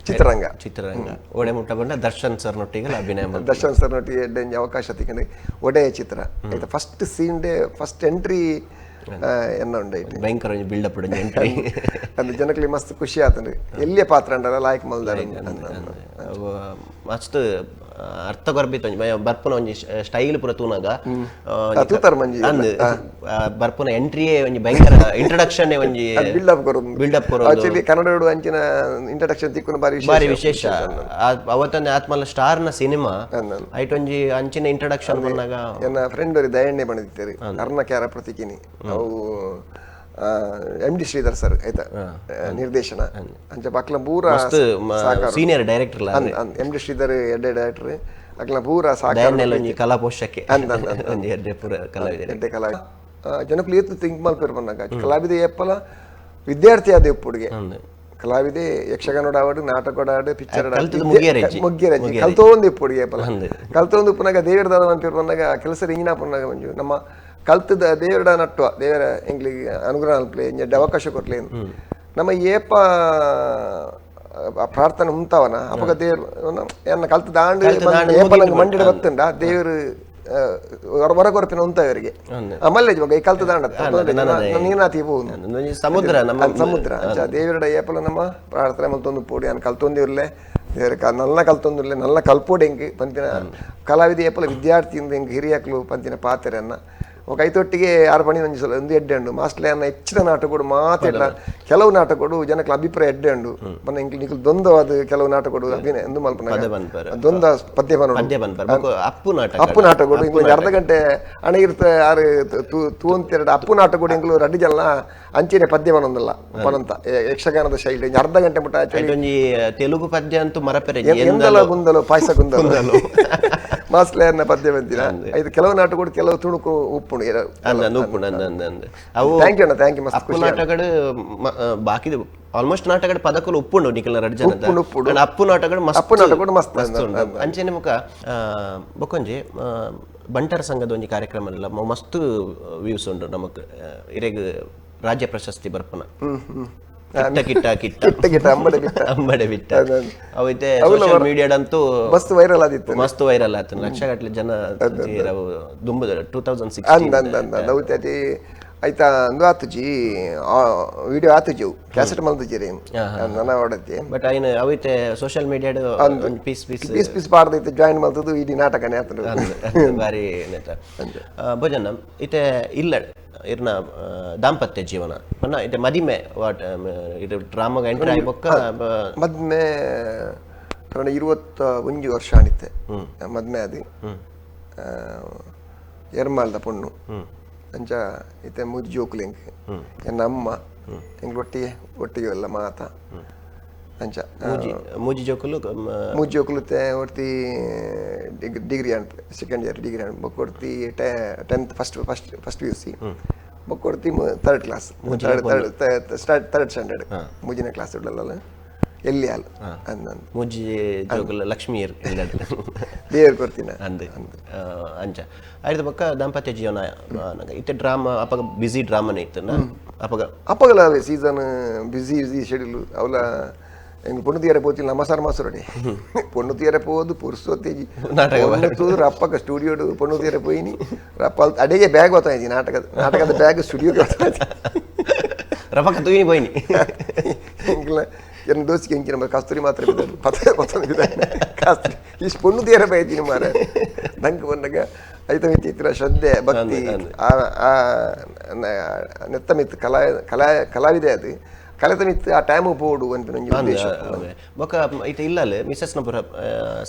ಚಿತ್ರರಂಗ ಚಿತ್ರರಂಗ ಒಡೆ ಮುಟ್ಟ ಬಂದ ದರ್ಶನ್ ಸರ್ ನೊಟ್ಟಿಗೆ ಅಭಿನಯ ದರ್ಶನ್ ಸರ್ ನೊಟ್ಟಿಗೆ ಎಡ್ಡೆ ಅವಕಾಶ ತಿಕ್ಕಂಡು ಒಡೆಯ ಚಿತ್ರ ಆಯ್ತಾ first scene day first entry ಎನ್ನ ಉಂಡೈತೆ ಭಯಂಕರ build up entry ಅಂದ್ರೆ ಜನಗಳಿಗೆ ಮಸ್ತ್ ಖುಷಿ ಆತಂದ್ರೆ ಎಲ್ಲಿಯ ಪಾತ್ರ ಅಂಡಲ್ಲ ಲಾಯ್ಕ್ ಮಲ್ದಾರ ಮಸ್ತ್ ಅರ್ಥ ಗರ್ಭಿತ ಒಂಜಿ ಬರ್ಪುನ ಒಂಜಿ ಸ್ಟೈಲ್ ಪೂರ ತೂನಾಗ ತೂತಾರ್ ಮಂಜಿ ಅಂದ್ ಬರ್ಪುನ ಎಂಟ್ರಿಯೇ ಒಂಜಿ ಭಯಂಕರ ಇಂಟ್ರೊಡಕ್ಷನ್ ಒಂಜಿ ಬಿಲ್ಡಪ್ ಕೊರೊಂದು ಬಿಲ್ಡಪ್ ಕೊರೊಂದು ಆಕ್ಚುಲಿ ಕನ್ನಡ ಅಂಚಿನ ಇಂಟ್ರೊಡಕ್ಷನ್ ತಿಕ್ಕುನ ಬಾರಿ ಬಾರಿ ವಿಶೇಷ ಅವತ್ತೊಂದು ಆತ್ಮಲ ಸ್ಟಾರ್ ನ ಸಿನಿಮಾ ಐಟ್ ಒಂಜಿ ಅಂಚಿನ ಇಂಟ್ರೊಡಕ್ಷನ್ ಬಂದಾಗ ಎನ್ನ ಫ್ರೆಂಡ್ ಅವರಿ ದಯಣ್ಣೆ ಬಂದಿದ್ದಾರೆ ಅರ್ಣ ಕ್ಯಾರ ಪ್ರತಿಕಿನಿ ಅವು M D Sridhar sir ಆಯ್ತಾ ನಿರ್ದೇಶನ ಅಂಚ ಬಕ್ಲ ಪೂರ senior director M D Sridhar ಎಡ್ಡೆ ಡೈರೆಕ್ಟರ್ ಅಕ್ಲ ಪೂರ ಸಾಕಾರ ಕಲಾ ಪೋಷಕೆ ಎಡ್ಡೆ ಕಲಾ ಜನಕ್ಕೂ ಏತು ಥಿಂಕ್ ಮಲ್ಪೇರು ಬಂದಾಗ ಕಲಾವಿದ ಏಪಲ ವಿದ್ಯಾರ್ಥಿ ಆದ ಇಪ್ಪುಡುಗೆ ಕಲಾವಿದೆ ಯಕ್ಷಗಾನ ಆವಡು ನಾಟಕ ಆಡು ಪಿಕ್ಚರ್ ಮುಗ್ಗಿರಜ್ಜಿ ಕಲ್ತೊಂದು ಇಪ್ಪುಡುಗೆ ಏಪಲ ಕಲ್ತೊಂದು ಉಪ್ಪುನಾಗ ದೇವರ ದಾದ ಮನ್ಪೇರು ಬಂದಾಗ ಕೆಲಸ ರಿಂಗಿನ ಪುನಾಗ ಮಂಜು ನಮ್ಮ ಕಲ್ತದ ದೇವರ ನಟ್ಟುವ ದೇವರ ಎಂಗ್ಲಿಗೆ ಅನುಗ್ರಹ ಅಲ್ಪ್ಲೆ ಎಂಜ ಅವಕಾಶ ಕೊಟ್ಲೆ ನಮ್ಮ ಏಪ ಪ್ರಾರ್ಥನೆ ಉಂತಾವನ ಅಪಗ ದೇವರು ಎನ್ನ ಕಲ್ತ ದಾಂಡು ಏಪ ನಂಗೆ ಮಂಡಿಡ ಬತ್ತುಂಡ ದೇವರು ಹೊರ ಕೊರಪಿನ ಉಂತಾವರಿಗೆ ಮಲ್ಲೇಜ್ ಮಗ ಈ ಕಲ್ತ ದಾಂಡ ನೀನಾತಿ ಸಮುದ್ರ ಸಮುದ್ರ ದೇವರ ಏಪಲ ನಮ್ಮ ಪ್ರಾರ್ಥನೆ ಮಲ್ತೊಂದು ಪೋಡಿ ನಾನು ಕಲ್ತೊಂದಿರ್ಲೆ ದೇವರ ನಲ್ಲ ಕಲ್ತೊಂದಿರ್ಲೆ ನಲ್ಲ ಕಲ್ಪೋಡು ಎಂಕ್ ಪಂತಿನ ಕಲಾವಿದ ಏಪಲ ವಿದ್ಯಾರ್ಥಿಯಿಂದ ಎಂಕ್ ಹಿರಿಯಕ್ಲು ಪಂತಿನ ಪಾತ್ರೆಯನ್ನ ఒక ಐತೊಟ್ಟಿಗೆ ಆರು ಪಣಿ ಒಂಜಿ ಸಲ ಒಂದು ಎಡ್ಡೆ ಉಂಡು ಮಾಸ್ಟ್ಲೆ ಅನ್ನ ಹೆಚ್ಚಿನ ನಾಟಕಡು ಮಾತೆಡ್ಲ ಕೆಲವು ನಾಟಕಡು ಜನಕ್ಲ ಅಭಿಪ್ರಾಯ ಎಡ್ಡೆ ಉಂಡು ಪಂಡ ಎಂಕ್ ನಿಕುಲು ದ್ವಂದ್ವವಾದ ಕೆಲವು ನಾಟಕಡು ಅಭಿನಯ ಎಂದು ಮಲ್ಪುನ ಪದ ಪನ್ಪೆರ್. ದ್ವಂದ್ವ ಪದ್ಯ ಪನೊಡು. ಪದ್ಯ ಪನ್ಪೆರ್. ಬೊಕ ಅಪ್ಪು ನಾಟಕ. ಅಪ್ಪು ನಾಟಕಡು ಇಂಕ್ ಒಂಜಿ ಅರ್ಧ ಗಂಟೆ ಅಣ ಇರ್ತ ಆರು ತೂವಂತೆರಡು ಅಪ್ಪು ನಾಟಕಡು ಎಂಕ್ಲು ರಡ್ಡ್ ಜನ ಅಂಚೆನೆ ಪದ್ಯ ಪನೊಂದಲ್ಲ ಪನೊಂತ ಯಕ್ಷಗಾನದ ಶೈಲಿ ಒಂಜಿ ಅರ್ಧ ಗಂಟೆ ಮುಟ್ಟ ಐಟ್ ಒಂಜಿ ತೆಲುಗು ಪದ್ಯ ಅಂತೂ ಮರಪೆರೆ ಎಂದಲ ಗುಂದಲು ಪಾಯಸ ಗುಂದಲು ಮಾಸ್ಲೆ ಅನ್ನ ಪದ್ಯ ಬಂದಿನ ಐದು ಕೆಲವು ನಾಟಕಡು ಕೆಲವು ತುಣುಕು ಉಪ್ಪುಂಡು. ಅಂದ್ ಉಪ್ಪುಂಡು ಅಂದ್ ಅಂದ್ ಅಂದ್ ಅವು thank you ಅಣ್ಣ, thank you, ಮಸ್ತ್ ಅಪ್ಪು ನಾಟಕಡು ಬಾಕಿದ ಆಲ್ಮೋಸ್ಟ್ ನಾಟಕಡ್ ಪದಕುಲು ಉಪ್ಪುಂಡು ನಿಕಲ್ನ ರಡ್ಡ್ ಜನದ. ಉಪ್ಪುಂಡು, ಉಪ್ಪುಂಡು. ಆಂಡ ಅಪ್ಪು ನಾಟಕಡು ಮಸ್ತ್ ಅಪ್ಪು ನಾಟಕಡು ಮಸ್ತ್ ಮಸ್ತ್ ಉಂಡು. ಅಂಚೆನೆ ಮುಖ ಬೊಕೊಂಜಿ ಬಂಟರ ಸಂಘದ ಒಂಜಿ ಕಾರ್ಯಕ್ರಮ ಅಲ್ಲ ಮಸ್ತ್ ವ್ಯೂಸ್ ಉಂಡು ನಮಕ್. ಇರೆಗ್ ರಾಜ್ಯ ಪ್ರಶಸ್ತಿ ಬರ್ಪುನ ಕಿಟ್ಟ ಕಿಟ್ಟ ಕಿಟ್ಟ ಕಿಟ್ಟ ಕಿಟ್ಟ ಅಂಬಡೆ ಬಿಟ್ಟ ಅಂಬಡೆ ಬಿಟ್ಟ ಅವೈತೆ ಅವುಲ ಸೋಷಿಯಲ್ ಮೀಡಿಯಾಡಂತೂ ಮಸ್ತ್ ವೈರಲ್ ಆದಿತ್ತು. ಮಸ್ತ್ ವೈರಲ್ ಆತು. ಲಕ್ಷಗಟ್ಟಲೆ ಜನ ದುಂಬುದ 2016 ಅಂದ್ ಅಂದ್ ಅಂದ್ ಅಂದ್ ಅವು ಅತಿ ಐತಾ ಅಂದು ಆತುಜಿ ವಿಡಿಯೋ ಆತುಜಿ ಅವು ಕ್ಯಾಸೆಟ್ ಮಲ್ತುಜಿ ರೀ ನನ್ನ ಹೊಡತಿ. ಬಟ್ ಐನ ಅವೈತೆ ಸೋಷಿಯಲ್ ಮೀಡಿಯಾಡ್ ಒಂಜಿ piece piece piece piece ಪಾಡ್ದೈತೆ join ಮಲ್ತದು ಇಡೀ ನಾಟಕನೇ ಆತುಂಡು. ಬಾರಿ ನೆತ ಭೋಜನ ಇತ್ತೆ ಇಲ್ಲ ಇರ್ನ ದಾಂಪತ್ಯ ಜೀವನ ಪಂಡ ಇತ್ತೆ ಮದಿಮೆ what ಇದು ಡ್ರಾಮಾಗ ಎಂಟ್ರಿ ಆಯಿ ಬೊಕ್ಕ ಮದ್ಮೆ 21 ವರ್ಷ ಆಣಿತ್ತೆ ಮದ್ಮೆ ಅದು ಎರ್ಮಾಲ್ದ ಪೊಣ್ಣು ಅಂಚ ಇತ್ತೆ ಮೂಜಿ ಜೋಕುಲು ಎಂಕ್ ಎನ್ನ ಅಮ್ಮ ಎಂಕ್ ಒಟ್ಟಿಗೆ ಒಟ್ಟಿಗೆ ಎಲ್ಲ ಮಾತ ಅಂಚ ಮೂಜಿ ಜೋಕುಲು ಮೂಜಿ ಜೋಕುಲು ಒರ್ತಿ degree and second year degree and ಬೊಕ್ಕ ಒರ್ತಿ 10th first first first P U C ಬೊಕ್ಕ ಒರ್ತಿ third class third third standard ಮೂಜಿನ class ಉಳ್ಳಲ್ಲ ಎಲ್ಲಿ ಅಲ್ಲ ಅಂದ್ ಮೂಜಿ ಜೋಕುಲು ಲಕ್ಷ್ಮೀಯರ್ ದೇವರು ಕೊರ್ತಿನ ಅಂದ್ ಅಂಚ ಐದ ಬೊಕ್ಕ ದಾಂಪತ್ಯ ಜೀವನ ಇತ್ತೆ ಡ್ರಾಮಾ ಅಪಗ ಬಿಸಿ ಡ್ರಾಮಾನೇ ಇತ್ತು ಅಪಗ ಅಪ್ಪಗಲ ಅವೇ season busy busy schedule ಅವಲ ಎಂಗ್ ಪೊಣ್ಣು ತೀರ ಪೋತಿಲ್ಲ ನಮ್ಮ ಸರ್ ಮಾಸುರಡೆ ಪೊಣ್ಣು ತೀರ ಪೋದು ಪುರ್ಸೊತ್ತೇಜಿ ನಾಟಕ ತೂದು ರಪ್ಪಕ ಸ್ಟುಡಿಯೋಡು ಪೊಣ್ಣು ತೀರ ಪೋಯಿನಿ ರಪ್ಪ ಅಡಿಗೆ ಬ್ಯಾಗ್ ಗೊತ್ತಾಯ್ತು ನಾಟಕದ ಬ್ಯಾಗ್ ಸ್ಟುಡಿಯೋಗೆ ಗೊತ್ತಾಯ್ತು ರಪಕ ತೂಯಿನಿ ಪೋಯಿನಿ ಎಂಕ್ಲ ಎನ್ನ ದೋಸ್ತಿಗೆ ಎಂಕಿನ ಕಸ್ತೂರಿ ಮಾತ್ರ ಪತ್ತ ಪತ್ತ ಕಸ್ತೂರಿ ಇಷ್ಟು ಪೊಣ್ಣು ತೀರ ಬೈತೀನಿ ಮಾರ ನಂಗೆ ಬಂದಾಗ ಐತ ಮಿತಿ ಇತ್ತಿನ ಶ್ರದ್ಧೆ ಭಕ್ತಿ ಆ ನೆತ್ತ ಮಿತ್ತು ಕಲಾ ಕಲಾ ಕಲಾವಿದೆ ಅದು ಕಲಿತ ಮಿತ್ತು ಆ ಟೈಮ್ ಪೋಡು ಅಂತ ನಂಗೆ ಉದ್ದೇಶ. ಬೊಕ್ಕ ಐತ ಇಲ್ಲ ಮಿಸಸ್ ನಪುರ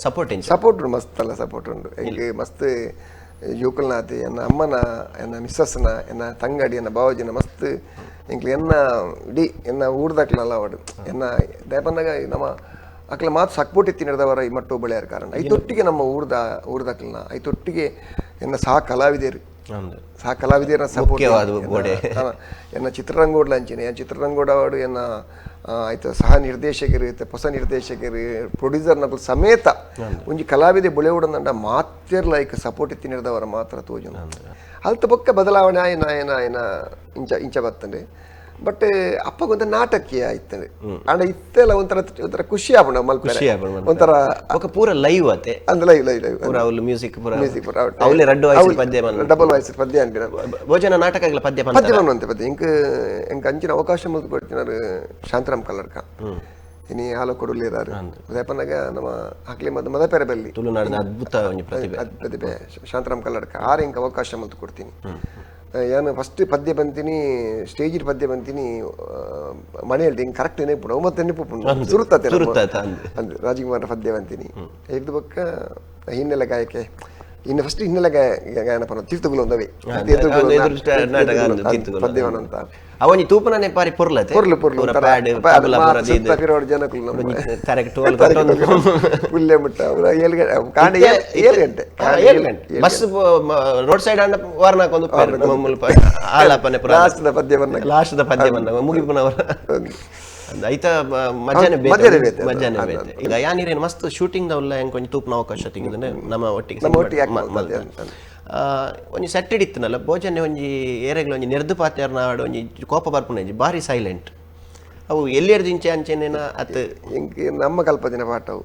ಸಪೋರ್ಟ್ ಸಪೋರ್ಟ್ ಉಂಡು ಮಸ್ತ್ ಅಲ್ಲ ಸಪೋರ್ಟ್ ಉಂಡು ಎಂಕ್ ಮಸ್ತ್ ಜೋಕುಲ್ನಾಥ್ ಎನ್ನ ಅಮ್ಮನ ಎನ್ನ ಮಿಸ್ಸಸ್ನ ಎನ್ನ ತಂಗಡಿ ಎನ್ನ ಬಾವಜಿನ ಮಸ್ತ್ ಎಂಕ್ಲೆ ಎನ್ನ ಇಡೀ ಎನ್ನ ಊರ್ದಕ್ಲಲ್ಲ ಅವಡು ಎನ್ನ ದಯಪಂದಾಗ ನಮ್ಮ ಅಕ್ಲ ಮಾತು ಸಕ್ಪೋಟ್ ಎತ್ತಿನದವರ ಈ ಮಟ್ಟು ಬೆಳೆಯಾರ ಕಾರಣ ಐತೊಟ್ಟಿಗೆ ನಮ್ಮ ಊರ್ದಕ್ಲನ ಐತೊಟ್ಟಿಗೆ ಎನ್ನ ಸಹ ಕಲಾವಿದರು ಸಹ ಕಲಾವಿದರ ಸಪೋರ್ಟ್ ಎನ್ನ ಚಿತ್ರರಂಗೋಡ್ಲ ಅಂಚಿನ ಎನ್ನ ಚಿತ್ರರಂಗೋಡ ಅವಡು ಎನ್ನ ಆಯ್ತು ಸಹ ನಿರ್ದೇಶಕರು ಇತ್ತೆ ಹೊಸ ನಿರ್ದೇಶಕರು ಪ್ರೊಡ್ಯೂಸರ್ನಕುಲು ಸಮೇತ ಒಂಜಿ ಕಲಾವಿದೆ ಬುಳೆವುಡಂದಂಡ ಮಾತೆರ್ಲ ಐಕ್ ಸಪೋರ್ಟ್ ಇತ್ತಿನಿರ್ದವರ ಮಾತ್ರ ತೋಜುನ ಅಲ್ತ ಬೊಕ್ಕ ಬದಲಾವಣೆ ಆಯ್ನ ಆಯ್ನ ಆಯ್ನ ಇಂಚ ಇಂಚ ಬತ್ತಂಡೆ ಬಟ್ ಅಪ್ಪಗೊಂತ ನಾಟಕೀಯ ಆಯ್ತಂಡೆ ಅಂಡ ಇತ್ತೆಲ್ಲ ಒಂಥರ ಒಂಥರ ಖುಷಿ ಆಪುಂಡು ಮಲ್ಪೆರೆ ಒಂಥರ ಬೊಕ್ಕ ಪೂರ ಲೈವ್ ಅತೆ ಅಂದ್ live live live ಪೂರ ಅವ್ಲು ಮ್ಯೂಸಿಕ್ ಪೂರ ಮ್ಯೂಸಿಕ್ ಪೂರ ಅವ್ಲೆ ರಡ್ಡು ವಾಯ್ಸ್ ಪದ್ಯ ಡಬಲ್ ವಾಯ್ಸ್ ಪದ್ಯ ಅನ್ಪಿನ ಭೋಜನ ನಾಟಕ ಆಗ್ಲ ಪದ್ಯ ಪದ್ಯ ಪನ್ನುವಂತೆ ಪದ್ಯ ಇಂಕ್ ಎಂಕ್ ಅಂಚಿನ ಅವಕಾಶ ಮಲ್ತ್ ಕೊಡ್ತಿನಾರು ಶಾಂತರಾಮ್ ಕಲ್ಲಡ್ಕ ಇನಿ ಹಾಲು ಕೊಡುಲಿರಾರು ಅದೇಪನಾಗ ನಮ್ಮ ಹಾಕ್ಲಿ ಮದ ಮದಪೆರೆ ಬಲ್ಲಿ ತುಳುನಾಡಿನ ಅದ್ಭುತ ಒಂಜಿ ಪ್ರತಿಭೆ ಪ್ರತಿಭೆ ಶಾಂತರಾಮ್ ಕಲ್ಲಡ್ಕ ಆರು ಇಂಕ್ ಅವಕಾಶ ಮಲ್ತ್ ಕೊಡ್ತೀನಿ. ಏನು ಫಸ್ಟ್ ಪದ್ಯ ಬಂತೀನಿ ಸ್ಟೇಜ್ ಪದ್ಯ ಬಂತೀನಿ ಮನೆಯಲ್ಲಿ ಹಿಂಗೆ ಕರೆಕ್ಟ್ ನೆನಪು ಮತ್ತೆ ನೆನಪು ಸುರುತ್ತದೆ ಅಂದ್ರೆ ರಾಜಕುಮಾರ ಪದ್ಯ ಬಂತೀನಿ ಹಿಡಿದು ಬೊಕ್ಕ ಹಿನ್ನೆಲೆ ಗಾಯಕೆ ಇನ್ನು ಫಸ್ಟ್ ಹಿನ್ನೆಲೆ ಗಾಯನ ಪನ ತೀರ್ಥಗುಲು ಒಂದವೇ ಪದ್ಯ ಅಂತ ಅವನಿ ತೂಪನನೆ ಪಾರಿ ಪೊರ್ಲತೆ ಪೊರ್ಲು ಪೊರ್ಲು ಜನಕುಲು ಪುಲ್ಲೆ ಮುಟ್ಟ 7 ಗಂಟೆ 7 ಗಂಟೆ bus road side ಅಂಡ ವಾರ್ನಾಕೊಂದು ಆಲಾಪನೆ ಲಾಸ್ಟ್ the ಪದ್ಯ ಬಂದ ಲಾಸ್ಟ್ the ಪದ್ಯ ಬಂದ ಮುಗಿಪುನವರ ಐತ ಮಧ್ಯಾಹ್ನ ಬೇತೆ ಮಧ್ಯಾಹ್ನ ಬೇತೆ ಈಗ ಯಾನಿರೇನು ಮಸ್ತ್ ಶೂಟಿಂಗ್ ದವಲ್ಲ ಹೆಂಗೆ ಕೊಂಚ ತೂಪನ ಅವಕಾಶ ತಿಂಗಂದ್ರೆ ನಮ್ಮ ಒಟ್ಟಿಗೆ ಒಂಜಿ ಸೆಟ್ಟೆಡ್ ಇತ್ತನಲ್ಲ ಭೋಜನೆ ಒಂಜಿ ಏರೆಗ್ಲ ಒಂಜಿ ನೆರ್ದು ಪಾತ್ಯಾರ್ನ ಆಡು ಒಂಜಿ ಕೋಪ ಬರ್ಪುನ ಒಂಜಿ ಭಾರಿ ಸೈಲೆಂಟ್ ಅವು ಎಲ್ಲಿಯರ್ ಇಂಚೆ ಅಂಚೆನೇನ ಅತ್ ಎಂಕ್ ನಮ್ಮ ಕಲ್ಪದಿನ ಪಾಠವು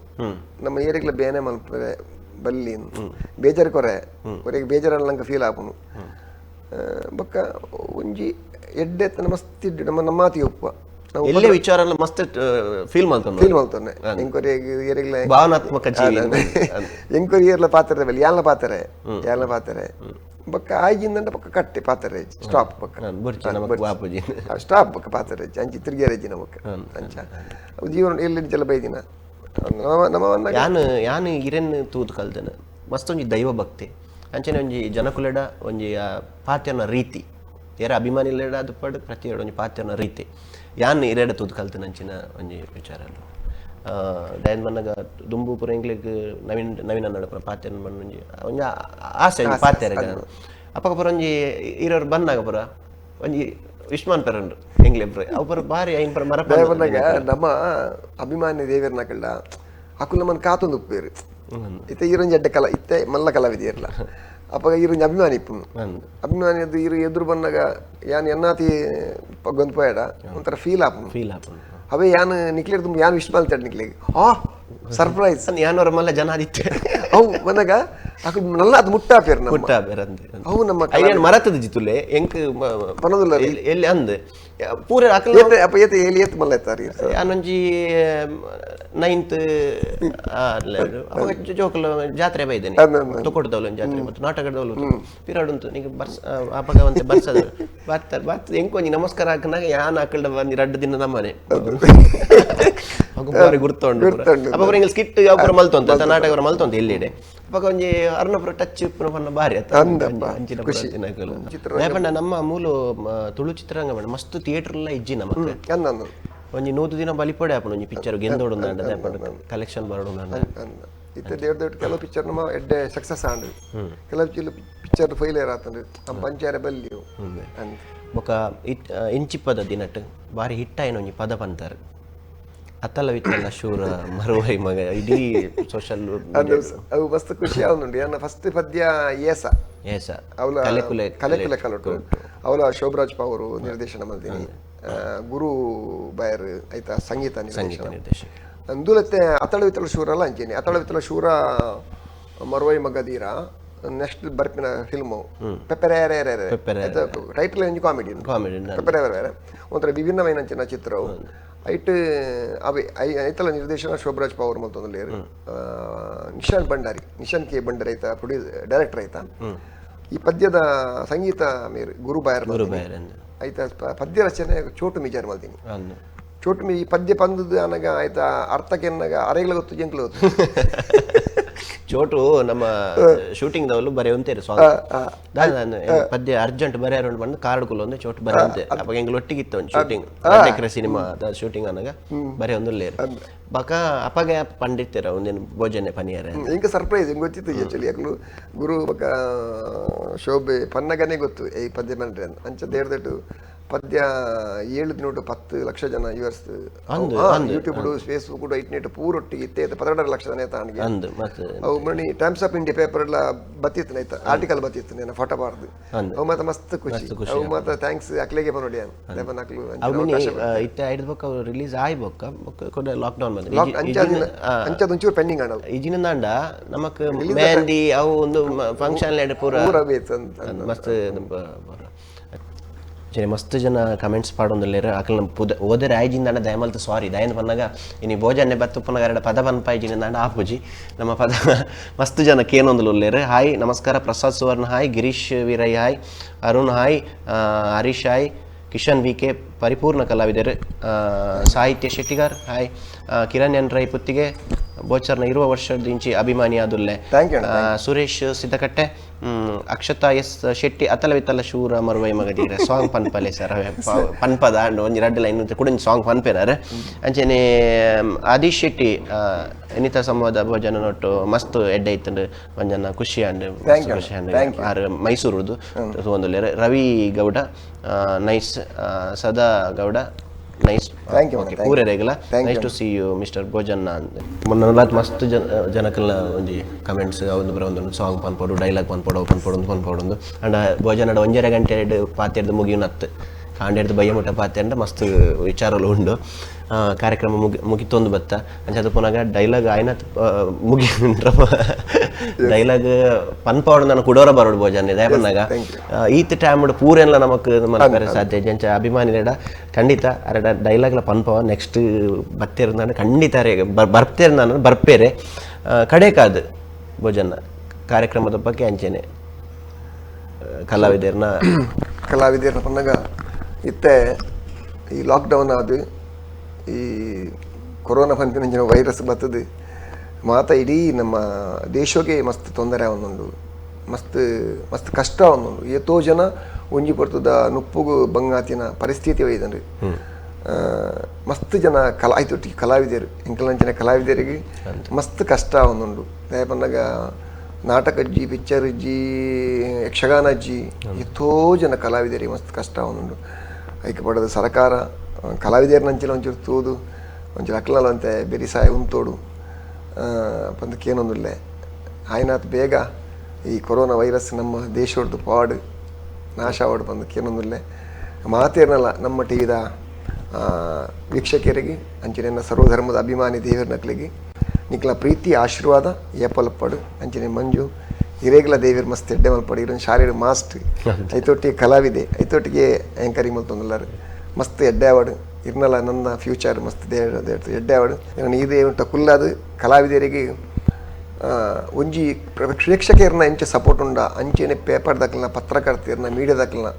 ನಮ್ಮ ಏರೆಗ್ಲ ಬೇನೆ ಮಲ್ಪರೆ ಬಲ್ಲಿ ಬೇಜಾರು ಕೊರೆ ಒರೆಗೆ ಬೇಜಾರಲ್ಲ ಫೀಲ್ ಆಪುನು ಬೊಕ್ಕ ಒಂಜಿ ಎಡ್ಡೆ ಮಸ್ತ್ ಇಡ್ಡು ನಮ್ಮ ನಮ್ಮ ಮಾತಿಗೆ ಒಪ್ಪುವ ಎಲ್ಲೇ ವಿಚಾರ ಮಸ್ತ್ ಫೀಲ್ ಮಾಡ್ತಾನೆ ಫೀಲ್ ಮಾಡ್ತಾನೆ ಎಂಕೊರಿ ಏರೆಗ್ಲ ಭಾವನಾತ್ಮಕ ಜೀವಿ ಎಂಕೊರಿ ಏರ್ಲ ಪಾತ್ರೆ ಬಲ್ಲಿ ಯಾಲ್ನ ಪಾತ್ರೆ ಯಾಲ್ನ ಪಾತ್ರೆ ಬೊಕ್ಕ ಆಯ್ಜಿಂದಂಡ ಬೊಕ್ಕ ಕಟ್ಟೆ ಪಾತೆರ ಸ್ಟಾಪ್ ಬೊಕ್ಕ ಸ್ಟಾಪ್ ಬೊಕ್ಕ ಪಾತೆರ ಅಂಚಿ ತಿರ್ಗೇರಜ್ಜಿ ನಮಕ್ ಅಂಚ ಜೀವನ ಎಲ್ಲಿ ಜಲ ಬೈದಿನ ನಮ್ಮ ಯಾನ್ ಯಾನ್ ಇರೆನ್ ತೂದು ಕಲ್ತೇನೆ ಮಸ್ತ್ ಒಂಜಿ ದೈವ ಭಕ್ತಿ ಅಂಚನೆ ಒಂಜಿ ಜನಕುಲೆಡ ಒಂಜಿ ಪಾತೆರ್ನ ರೀತಿ ಏರ ಅಭಿಮಾನಿಲೆಡ ಅದು ಪಡ್ ಪ್ರತಿಯೊಂದು ಒಂಜಿ ಪಾತೆರ್ನ ರೀತಿ ಯಾನ್ ಇರೆಡ ತೂದು ಕಲ್ತೇನೆ ಅಂಚಿನ ಒಂಜಿ ವಿಚಾರ ದಯನ್ ಮನ್ನಗ ದುಂಬು ಪೂರ ಎಂಗ್ಲಿಗ್ ನವೀನ್ ನವೀನ ನಡಪುರ ಪಾತೆರ್ನ ಮಣ್ಣು ಒಂಜಿ ಒಂಜಿ ಆಸೆ ಒಂಜಿ ಪಾತೆರ ಅಪ್ಪಗ ಪೂರ ಒಂಜಿ ಇರೋರು ಬನ್ನಾಗ ಪೂರ ಒಂಜಿ ವಿಶ್ಮಾನ್ ಪೆರಂಡು ಎಂಗ್ಲೆಬ್ರೆ ಅವು ಪೂರ ಬಾರಿ ಐನ್ ಪುರ ಮರಪ ನಮ್ಮ ಅಭಿಮಾನಿ ದೇವೆರ್ನಕಲ್ಡ ಅಕುಲು ನಮ್ಮನ್ನು ಕಾತೊಂದು ಉಪ್ಪೇರು ಇತ್ತೆ ಈರೊಂಜಿ ಅಡ್ಡ ಕಲ ಇತ್ತೆ ಮಲ್ಲ ಕಲಾವಿದೆಯರ್ಲ ಅಪ್ಪಗ ಈರೊಂಜಿ ಅಭಿಮಾನಿ ಇಪ್ಪುನು ಅಭಿಮಾನಿ ಅದು ಇರು ಎದುರು ಬಂದಾಗ ಯಾನ್ ಎನ್ನಾತಿ ಪಗ್ಗೊಂದು ಪೋಯಡ ಒಂಥರ ಫೀಲ್ ಆಪುನು ಫೀಲ್ ಆಪುನು ಅವೇ ಯಾನ್ ನಿಕ್ಲೇರ್ ತುಂಬ ಯಾನ್ ವಿಶ್ ಮಲ್ತಾಡ್ ನಿಕ್ಲೇಗ್ ಆ ಸರ್ಪ್ರೈಸ್ ಯಾನ್ ಮಲ್ಲ ಜನ ಆದಿತ್ತೆ ಅವು ಮನಗ ಅಕು ನಲ್ಲ ಅದು ಮುಟ್ಟಾಪೇರ್ ನಮ್ಮ ಮುಟ್ಟಾಪೇರ್ ಅಂದೆ ಅವು ನಮ್ಮ ಐನ್ ಮರತದ ಜಿತುಲೆ ಎಂಕ್ ಪನದುಲ್ಲ ಎಲ್ಲಿ ಅಂದ್ ಪೂರ ಅಕಲ್ ಏತೆ ಅಪ್ಪ ಏತೆ ಎಲ್ಲಿ ಏತ್ ಮಲ್ಲ ಎತ್ತಾರಿ ಯಾನೊಂಜಿ ನೈನ್ತ್ ಅವಾಗ ಜೋಕುಲ ಜಾತ್ರೆ ಬೈದೇನೆ ತೊಕೊಡ್ದವಳು ಜಾತ್ರೆ ಮತ್ತು ನಾಟಕದವಳು ಪಿರಾಡ್ ಉಂಟು ನಿಂಗೆ ಬರ್ಸ ಅಪಗ ಒಂತೆ ಬರ್ಸದ ಬರ್ತಾರೆ ಬರ್ತ ಎಂಕ್ ಒಂಜಿ ನಮಸ್ಕಾರ ಹಾಕನಾಗ ಯಾನ್ ಆಕಲ್ಡ ಬಂದು ರಡ್ಡು ದಿನ ನಮ್ಮನೆ ಬಾರಿ ಗುರ್ತುಂಡು ಅಪ್ಪ ಎಂಗ್ ಸ್ಕಿಟ್ ಯಾವ ಪೂರ ಮಲ್ತೊಂತ ನಾಟಕ ಪೂರ ಮಲ್ತೊಂತ ಎಲ್ಲಿಡೆ ಅಪ್ಪ ಒಂಜಿ ಅರ್ಣಪುರ ಟಚ್ ಪನ್ನ ಬಾರಿ ಅಂಚಿನ ಪಂಡ ನಮ್ಮ ಮೂಲ ತುಳು ಚಿತ್ರರಂಗ ಮೇಡಮ್ ಮಸ್ತ್ ಥಿಯೇಟರ್ ಎಲ್ಲ ಇಜ್ಜಿ ನಮಕ್ ಒಂಜಿ 100 ದಿನ ಬಲಿಪಡೆ ಆಪುಂಡು ಒಂಜಿ ಪಿಕ್ಚರ್ ಗೆಂದೋಡು ಕಲೆಕ್ಷನ್ ಬರೋಡು ಇತ್ತೆ ದೇವ್ರ ದೇವ್ರ ಕೆಲವು ಪಿಕ್ಚರ್ ನಮ್ಮ ಎಡ್ಡೆ ಸಕ್ಸಸ್ ಆಂಡ್ ಕೆಲವು ಪಿಕ್ಚರ್ ಫೈಲಿಯರ್ ಆತಂಡು ನಮ್ಮ ಪಂಚಾರ ಬಲ್ಲಿಯು ಬೊಕ ಇಂಚಿಪ್ಪದ ದಿನಟ್ ಬಾರಿ ಹಿಟ್ಟಾಯಿನ ಒಂಜಿ ಪದ ಪಂತಾರೆ ಅತ್ತಲ ವಿತ್ತಲ ಶೂರ ಮರುವೈ ಮಗ ಇಡೀ ಸೋಷಲ್ ಅವು ಮಸ್ತ್ ಖುಷಿ ಆವೊಂದುಂಡು ಎನ್ನ ಫಸ್ಟ್ ಪದ್ಯ ಏಸ ಏಸ ಅವಲ ಕಲೆಕುಲೆ ಕಲೆಕುಲೆ ಕಲೊಟ್ಟು ಅವಲ ಶೋಭರಾಜ್ ಪಾವರು ನಿರ್ದೇಶನ ಮಲ್ದಿನಿ ಗುರು ಬಾಯರ್ ಐತ ಸಂಗೀತ ನಿರ್ದೇಶನ ಅಂದುಲತ್ತೆ ಅತಳ ವಿತಳ ಶೂರಲ್ಲ ಅಂಚೇನಿ ಅತಳ ವಿತಳ ಶೂರ ಮರುವೈ ಮಗದೀರ ನೆಕ್ಸ್ಟ್ ಬರ್ಪಿನ ಫಿಲ್ಮು ಪೆಪ್ಪೆರೆ ಟೈಟಲ್ ಒಂಜಿ ಕಾಮಿಡಿ ಕಾಮಿಡಿ ಪೆಪ್ಪೆರೆ ಒಂಥರ ವಿಭಿನ್ನమైన ಅಂಚಿನ ಚಿತ್ರವು ಐಟ್ ಅವೆ ಐತಲ ನಿರ್ದೇಶನ ಶೋಭರಾಜ್ ಪಾವರ್ ಮಲ್ತೊಂದುಲ್ಲೆರ್ ನಿಶಾನ್ ಭಂಡಾರಿ ನಿಶಾನ್ ಕೆ ಭಂಡಾರಿ ಐತ ಪ್ರೊಡ್ಯೂಸ್ ಡೈರೆಕ್ಟರ್ ಐತ ಈ ಪದ್ಯದ ಸಂಗೀತ ಮೇರ್ ಗುರು ಬಾಯರ್ ಐತ ಪದ್ಯ ರಚನೆ ಚೋಟು ಮಿಜಾರ್ ಮಲ್ತೀನಿ ಚೋಟು ಮಿ ಈ ಪದ್ಯ ಪಂದದ ಅನಗ ಆಯ್ತ ಅರ್ಥಕ್ಕೆನ್ನಗ ಅರೆಗಳ ಗೊತ್ತು ಜಂಕ್ಲು ಗೊತ್ತು ಚೋಟು ನಮ್ಮ ಶೂಟಿಂಗ್ ದವಲು ಬರೆಯುವಂತೇರು ಸಾಂಗ್ ಪದ್ಯ ಅರ್ಜೆಂಟ್ ಬರೆಯಾರ ಬಂದು ಕಾರ್ಡ್ ಕುಲ್ಲ ಒಂದು ಚೋಟು ಬರೆಯುವಂತೆ ಅವಾಗ ಎಂಗ್ಲ ಒಟ್ಟಿಗಿತ್ತು ಒಂದು ಶೂಟಿಂಗ್ ಎಕರೆ ಸಿನಿಮಾ ಶೂಟಿಂಗ್ ಅನಗ ಬರೆಯೊಂದು ಲೇರು ಬಕ ಅಪಗ ಪಂಡಿತ್ತರ ಒಂದಿನ ಭೋಜನೆ ಪನಿಯಾರ ಇಂಕ ಸರ್ಪ್ರೈಸ್ ಹಿಂಗೆ ಗೊತ್ತಿತ್ತು ಆಕ್ಚುಲಿ ಯಾಕಲು ಗುರು ಬಕ ಶೋಭೆ ಪನ್ನಗನೇ ಗೊತ್ತು ಈ ಪದ್ಯ ಬಂದ್ರೆ ಅಂಚ ದೇಡ್ದಟ್ಟು ಪದ್ಯ 7 ದಿನೋಟು 10 ಲಕ್ಷ ಜನ yours YouTube Facebook ಐಟ್ನೆಟ್ ಪೂರೊಟ್ಟಿಗೆ ಇತ್ತೆ 12 ಲಕ್ಷ ಜನ ತಾನಿಗೆ ಅವು ಮಣಿ times of India paper ಎಲ್ಲ ಬತ್ತಿತ್ತು ಆಯ್ತಾ ಆರ್ಟಿಕಲ್ ಬತ್ತಿತ್ತು ನನ್ನ ಫೋಟೋ ಬಾರ್ದು ಅವು ಮಾತ್ರ ಮಸ್ತ್ ಖುಷಿ ಅವು ಮಾತ್ರ thanks ಅಕ್ಲೆಗೆ ಬರೋಡಿ ಅಕ್ಲು ಇತ್ತೆ ಐದು ಬೊಕ್ಕ ರಿಲೀಸ್ ಆಯ್ ಬೊಕ್ಕ ಲಾಕ್ ಡೌನ್ ಬಂದ ಅಂಚದ ಒಂಚೂರು ಪೆಂಡಿಂಗ್ ಆಡವು ಇಜಿನ ದಾಂಡ ನಮಕ್ ಮೆಹಂದಿ ಅವು ಒಂದು ಫಂಕ್ಷನ್ ಪೂರ ಮಸ್ತ್ ಮಸ್ತ್ ಜನ ಕಮೆಂಟ್ಸ್ ಪಾಡೊಂದುಲ್ಲೆರ್ ಅಕಲ್ನ ಪುದ ಓದರೆ ಆಯ್ಜಿಂದಾಂಡ ದಯಮಲ್ತ್ ಸಾರಿ ದಯಂದ್ ಪನ್ನಗ ಇನಿ ಭೋಜನೆ ಬತ್ತುಪ್ಪನಗ ಎರಡ ಪದ ಪನ್ಪಾಯ್ಜಿಂದಾಂಡ ಆಪುಜಿ ನಮ್ಮ ಪದ ಮಸ್ತ್ ಜನ ಕೇನೊಂದುಲ್ಲೆರ್. ಹಾಯ್ ನಮಸ್ಕಾರ Prasad Suvarna hi, Girish Veeraiah hi, Arun hi, Harish hi, Kishan V K ಪರಿಪೂರ್ಣ ಕಲಾವಿದರು, ಸಾಹಿತ್ಯ ಶೆಟ್ಟಿಗಾರ್ ಹಾಯ್, ಕಿರಣ್ ಎನ್ ರೈ ಪುತ್ತಿಗೆ ಬೋಚರ್ನ ಇರುವ ವರ್ಷದ ಇಂಚಿ ಅಭಿಮಾನಿ ಆದುಲ್ಲೆ, ಸುರೇಶ್ ಸಿದ್ದಕಟ್ಟೆ, ಅಕ್ಷತಾ ಎಸ್ ಶೆಟ್ಟಿ ಅತಲ ವಿತಲ ಶೂರ ಮರುವೈ ಮಗದೀರ ಸಾಂಗ್ ಪನ್ಪಲೆ ಸರ್ ಪನ್ಪದ ಅಂಡ್ ಒಂಜಿ ರಡ್ಡ್ ಲೈನ್ ಕುಡಿಂಜಿ ಸಾಂಗ್ ಪನ್ಪೆನಾರ್. ಅಂಚನೆ ಆದೀಶ್ ಶೆಟ್ಟಿ ಎನಿತ ಸಂವಾದ ಭೋಜನ ನೊಟ್ಟು ಮಸ್ತ್ ಎಡ್ಡೆ ಇತ್ತಂಡು ಒಂಜನ ಖುಷಿ ಅಂಡ್ ಖುಷಿ ಅಂಡ್ ಆರ್ ಮೈಸೂರುದು ತೂವೊಂದುಲ್ಲೆರ್. ರವಿ ಗೌಡ ನೈಸ್, ಸದಾ ಗೌಡ ನೈಸ್, ಪೂರೆರೆಗ್ಲ nice to see you mister Bhojanna ಅಂದ್. ಮೊನ್ನ ಮಸ್ತ್ ಜನಕಲ್ನ ಒಂಜಿ ಕಮೆಂಟ್ಸ್ ಒಂದು ಬರ ಒಂದು ಸಾಂಗ್ ಪನ್ಪೊಡು, ಡೈಲಾಗ್ ಪನ್ಪೊಡು, ಪನ್ಪೊಡು ಪನ್ಪೊಡು ಅಂಡ ಭೋಜನಡ 1.5 ಗಂಟೆ ಪಾತೆರ್ದು ಮುಗಿಯುನತ್ತು ಕಾಂಡೆಡ್ದು ಬಯ್ಯ ಮುಟ್ಟ ಪಾತೆಂಡ ಮಸ್ತ್ ವಿಚಾರಲು ಉಂಡು. ಕಾರ್ಯಕ್ರಮ ಮುಗಿತೊಂದು ಬತ್ತ ಅಂಚ ಪುನಗ ಡೈಲಾಗ್ ಆಯ್ನ ಮುಗಿ ಡೈಲಾಗ್ ಪನ್ಪವಡು ನಾನು ಕುಡೋರ ಬರೋಡು ಭೋಜನ ದಯಪನ್ನಾಗ ಈತ ಟೈಮ್ ಪೂರೆಲ್ಲ ನಮಕ್ ಮನಪೆರೆ ಸಾಧ್ಯ ಅಂಚ ಅಭಿಮಾನಿಲೆಡ ಖಂಡಿತ ಅರೆಡ ಡೈಲಾಗ್ಲ ಪನ್ಪವ ನೆಕ್ಸ್ಟ್ ಬತ್ತೇರು ಖಂಡಿತ ಬರ್ತೇರು ನಾನು ಬರ್ಪೇರೆ ಕಡೆಕಾದು ಭೋಜನ ಕಾರ್ಯಕ್ರಮದ ಬಗ್ಗೆ ಅಂಚೆನೆ ಕಲಾವಿದರ್ನ ಕಲಾವಿದರ್ನ ಪನ್ನಗ ಇತ್ತೆ ಈ ಲಾಕ್ಡೌನ್ ಆದ್ ಈ ಕೊರೋನಾ ಪನ್ಪಿನಂಚಿನ ವೈರಸ್ ಬತ್ತದು ಮಾತ ಇಡೀ ನಮ್ಮ ದೇಶಕ್ಕೆ ಮಸ್ತ್ ತೊಂದರೆ ಆವೊಂದುಂಡು, ಮಸ್ತ್ ಮಸ್ತ್ ಕಷ್ಟ ಆವೊಂದುಂಡು. ಏತೋ ಜನ ಒಂಜಿ ಪೊರ್ತುದ ನುಪ್ಪುಗು ಬಂಗಾತಿನ ಪರಿಸ್ಥಿತಿ ಒಯ್ದಂಡು. ಮಸ್ತ್ ಜನ ಐತೊಟ್ಟಿಗೆ ಕಲಾವಿದರು ಎಂಕಲಂಚಿನ ಕಲಾವಿದರಿಗೆ ಮಸ್ತ್ ಕಷ್ಟ ಆವೊಂದುಂಡು. ದಾಯೆ ಪನ್ನಗ ನಾಟಕಜ್ಜಿ, ಪಿಕ್ಚರ್ಜ್ಜಿ, ಯಕ್ಷಗಾನಜ್ಜಿ ಏತೋ ಜನ ಕಲಾವಿದರಿಗೆ ಮಸ್ತ್ ಕಷ್ಟ ಆವೊಂದುಂಡು. ಐಕೆ ಪಡೋದು ಸರ್ಕಾರ ಕಲಾವಿದರ್ನಂಚಿನ ಒಂಚೂರು ತೂದು ಒಂಚೂರು ಅಕ್ಲಂತೆ ಬೆರಿಸಾಯ ಉಂತೋಡು ಪಂದಕ್ಕೇನೊಂದುಲ್ಲೆ. ಆಯ್ನಾತ್ ಬೇಗ ಈ ಕೊರೋನಾ ವೈರಸ್ ನಮ್ಮ ದೇಶೊಡ್ದು ಪಾಡು ನಾಶ ಆವಡ್ ಪಂದಕ್ಕೇನೊಂದುಲ್ಲೆ. ಮಾತೇರ್ನಲ್ಲ ನಮ್ಮ ಟಿ ವಿದ ವೀಕ್ಷಕರಿಗೆ ಅಂಚಿನ ಸರ್ವಧರ್ಮದ ಅಭಿಮಾನಿ ದೇವರ ನಕ್ಲಿಗೆ ನಿಕ್ಲ ಪ್ರೀತಿ ಆಶೀರ್ವಾದ ಏಪಲಪ್ಪಡು. ಅಂಚಿನ ಮಂಜು ಹಿರೇಗ್ಲ ದೇವಿರ್ ಮಸ್ತ್ ಎಡ್ಡೆ ಮಲ್ಪಡು. ಇರನ್ ಶಾಲೆಡ್ ಮಾಸ್ಟ್ ಐತೊಟ್ಟಿಗೆ ಕಲಾವಿದೆ ಐತೊಟ್ಟಿಗೆ ಆ್ಯಂಕರಿಂಗ್ ಮಲ್ತೊಂದುಲ್ಲಾರು ಮಸ್ತ್ ಎಡ್ಡೆ ಆವಡು. ಇರ್ನಲ ನನ್ನ ಫ್ಯೂಚರ್ ಮಸ್ತ್ ಎಡ್ಡೆ ಆವಡು. ಇದೇ ಉಂಟ ಕುಲ್ಲಾದು ಕಲಾವಿದರಿಗೆ ಒಂಜಿ ಪ್ರೇಕ್ಷಕರ್ನ ಎಂಚ ಸಪೋರ್ಟ್ ಉಂಡ ಅಂಚೆನೆ ಪೇಪರ್ ದಕ್ಲನ ಪತ್ರಕರ್ತರ್ನ ಮೀಡಿಯಾ ದಕ್ಲನ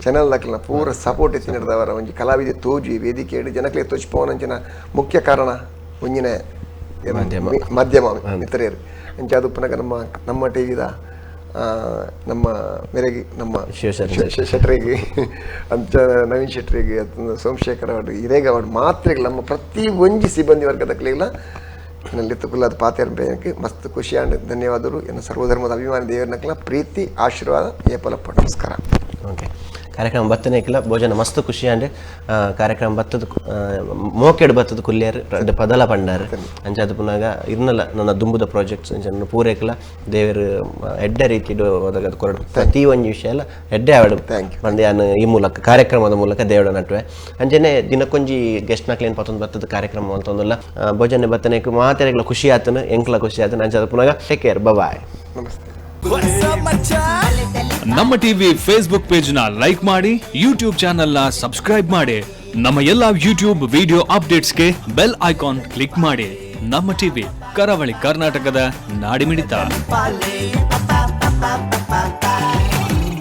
ಚಾನೆಲ್ ದಕ್ಲನ ಪೂರ ಸಪೋರ್ಟ್ ಎತ್ತಿನದವರ ಒಂಜಿ ಕಲಾವಿದೆ ತೋಜಿ ವೇದಿಕೆ ಜನಕ್ಲೆ ತೋಜಿಪೋನಂಚಿನ ಮುಖ್ಯ ಕಾರಣ ಒಂಜಿನ ಮಾಧ್ಯಮ ಮಿತ್ರರು. ಅಂಚ ಅದು ಪುನಗ ನಮ್ಮ ನಮ್ಮ ಟಿ ವಿದ ನಮ್ಮ ಮೇರೆಗೆ ನಮ್ಮ ಶೆಟ್ರಿಗೆ ಅಂಚ ನವೀನ್ ಶೆಟ್ರಿಗೆ ಸೋಮಶೇಖರ್ ಅವರು ಹಿರೇಗ ಅವರು ಮಾತ್ರೆಗಳು ನಮ್ಮ ಪ್ರತಿ ಒಂಜಿ ಸಿಬ್ಬಂದಿ ವರ್ಗದಕ್ಲೆಗ್ಲ ನಲ್ಲಿ ಕುಲ್ಲಾದ ಪಾತೆರ್ ಮಸ್ತ್ ಖುಷಿ ಆಂಡ್ ಧನ್ಯವಾದಗಳು. ಎನ್ನ ಸರ್ವಧರ್ಮದ ಅಭಿಮಾನಿ ದೇವರನಕ್ಲ ಪ್ರೀತಿ ಆಶೀರ್ವಾದ ಏಪಲಪ್ಪ. ನಮಸ್ಕಾರ. ಓಕೆ, ಕಾರ್ಯಕ್ರಮ ಬತ್ತನೇಕಿಲ್ಲ ಭೋಜನ ಮಸ್ತ್ ಖುಷಿ ಆಂಡ್ ಕಾರ್ಯಕ್ರಮ ಬತ್ತದ ಮೋಕೆಡ್ ಬತ್ತದ ಕುಲ್ಯಾರ್ ರಡ್ಡ್ ಪದಲ ಪಂಡಾರ್. ಅಂಚಾದ ಪುನಗ ಇರ್ನಲ ನನ್ನ ದುಂಬುದ ಪ್ರಾಜೆಕ್ಟ್ಸ್ ಅಂಚ ಪೂರೇಕಲ ದೇವರು ಎಡ್ಡೆ ರೀತಿಡ್ ಒದಗದ ಕೊರಡು ಪ್ರತಿ ಒಂಜಿ ವಿಷಯ ಎಲ್ಲ ಎಡ್ಡೆ ಆವಡು ಪಂದ್ ಯಾನ್ ಈ ಮೂಲಕ ಕಾರ್ಯಕ್ರಮದ ಮೂಲಕ ದೇವಡ ನಟುವೆ. ಅಂಚನೆ ದಿನಕ್ಕೊಂಜಿ ಗೆಸ್ಟ್ ನಕ್ಲೇನ್ ಪತ್ತೊಂದು ಬತ್ತದ ಕಾರ್ಯಕ್ರಮ ಅಂತಂದಲ್ಲ ಭೋಜನೆ ಬತ್ತನೇಕು ಮಾತೆರೆಗ್ಲ ಖುಷಿ ಆತನು ಎಂಕ್ಲ ಖುಷಿ ಆತನು. ಅಂಚಾದ ಪುನಗ ಟೇಕ್ ಕೇರ್, ಬಾಯ್. ನಮಸ್ತೆ. ನಮ್ಮ ಟಿವಿ ಫೇಸ್ಬುಕ್ ಪೇಜ್ ನ ಲೈಕ್ ಮಾಡಿ, ಯೂಟ್ಯೂಬ್ ಚಾನೆಲ್ ನ ಸಬ್ಸ್ಕ್ರೈಬ್ ಮಾಡಿ, ನಮ್ಮ ಎಲ್ಲಾ ಯೂಟ್ಯೂಬ್ ವಿಡಿಯೋ ಅಪ್ಡೇಟ್ಸ್ಗೆ bell icon click ಮಾಡಿ. ನಮ್ಮ ಟಿವಿ ಕರಾವಳಿ ಕರ್ನಾಟಕದ ನಾಡಿಮಿಡಿತ.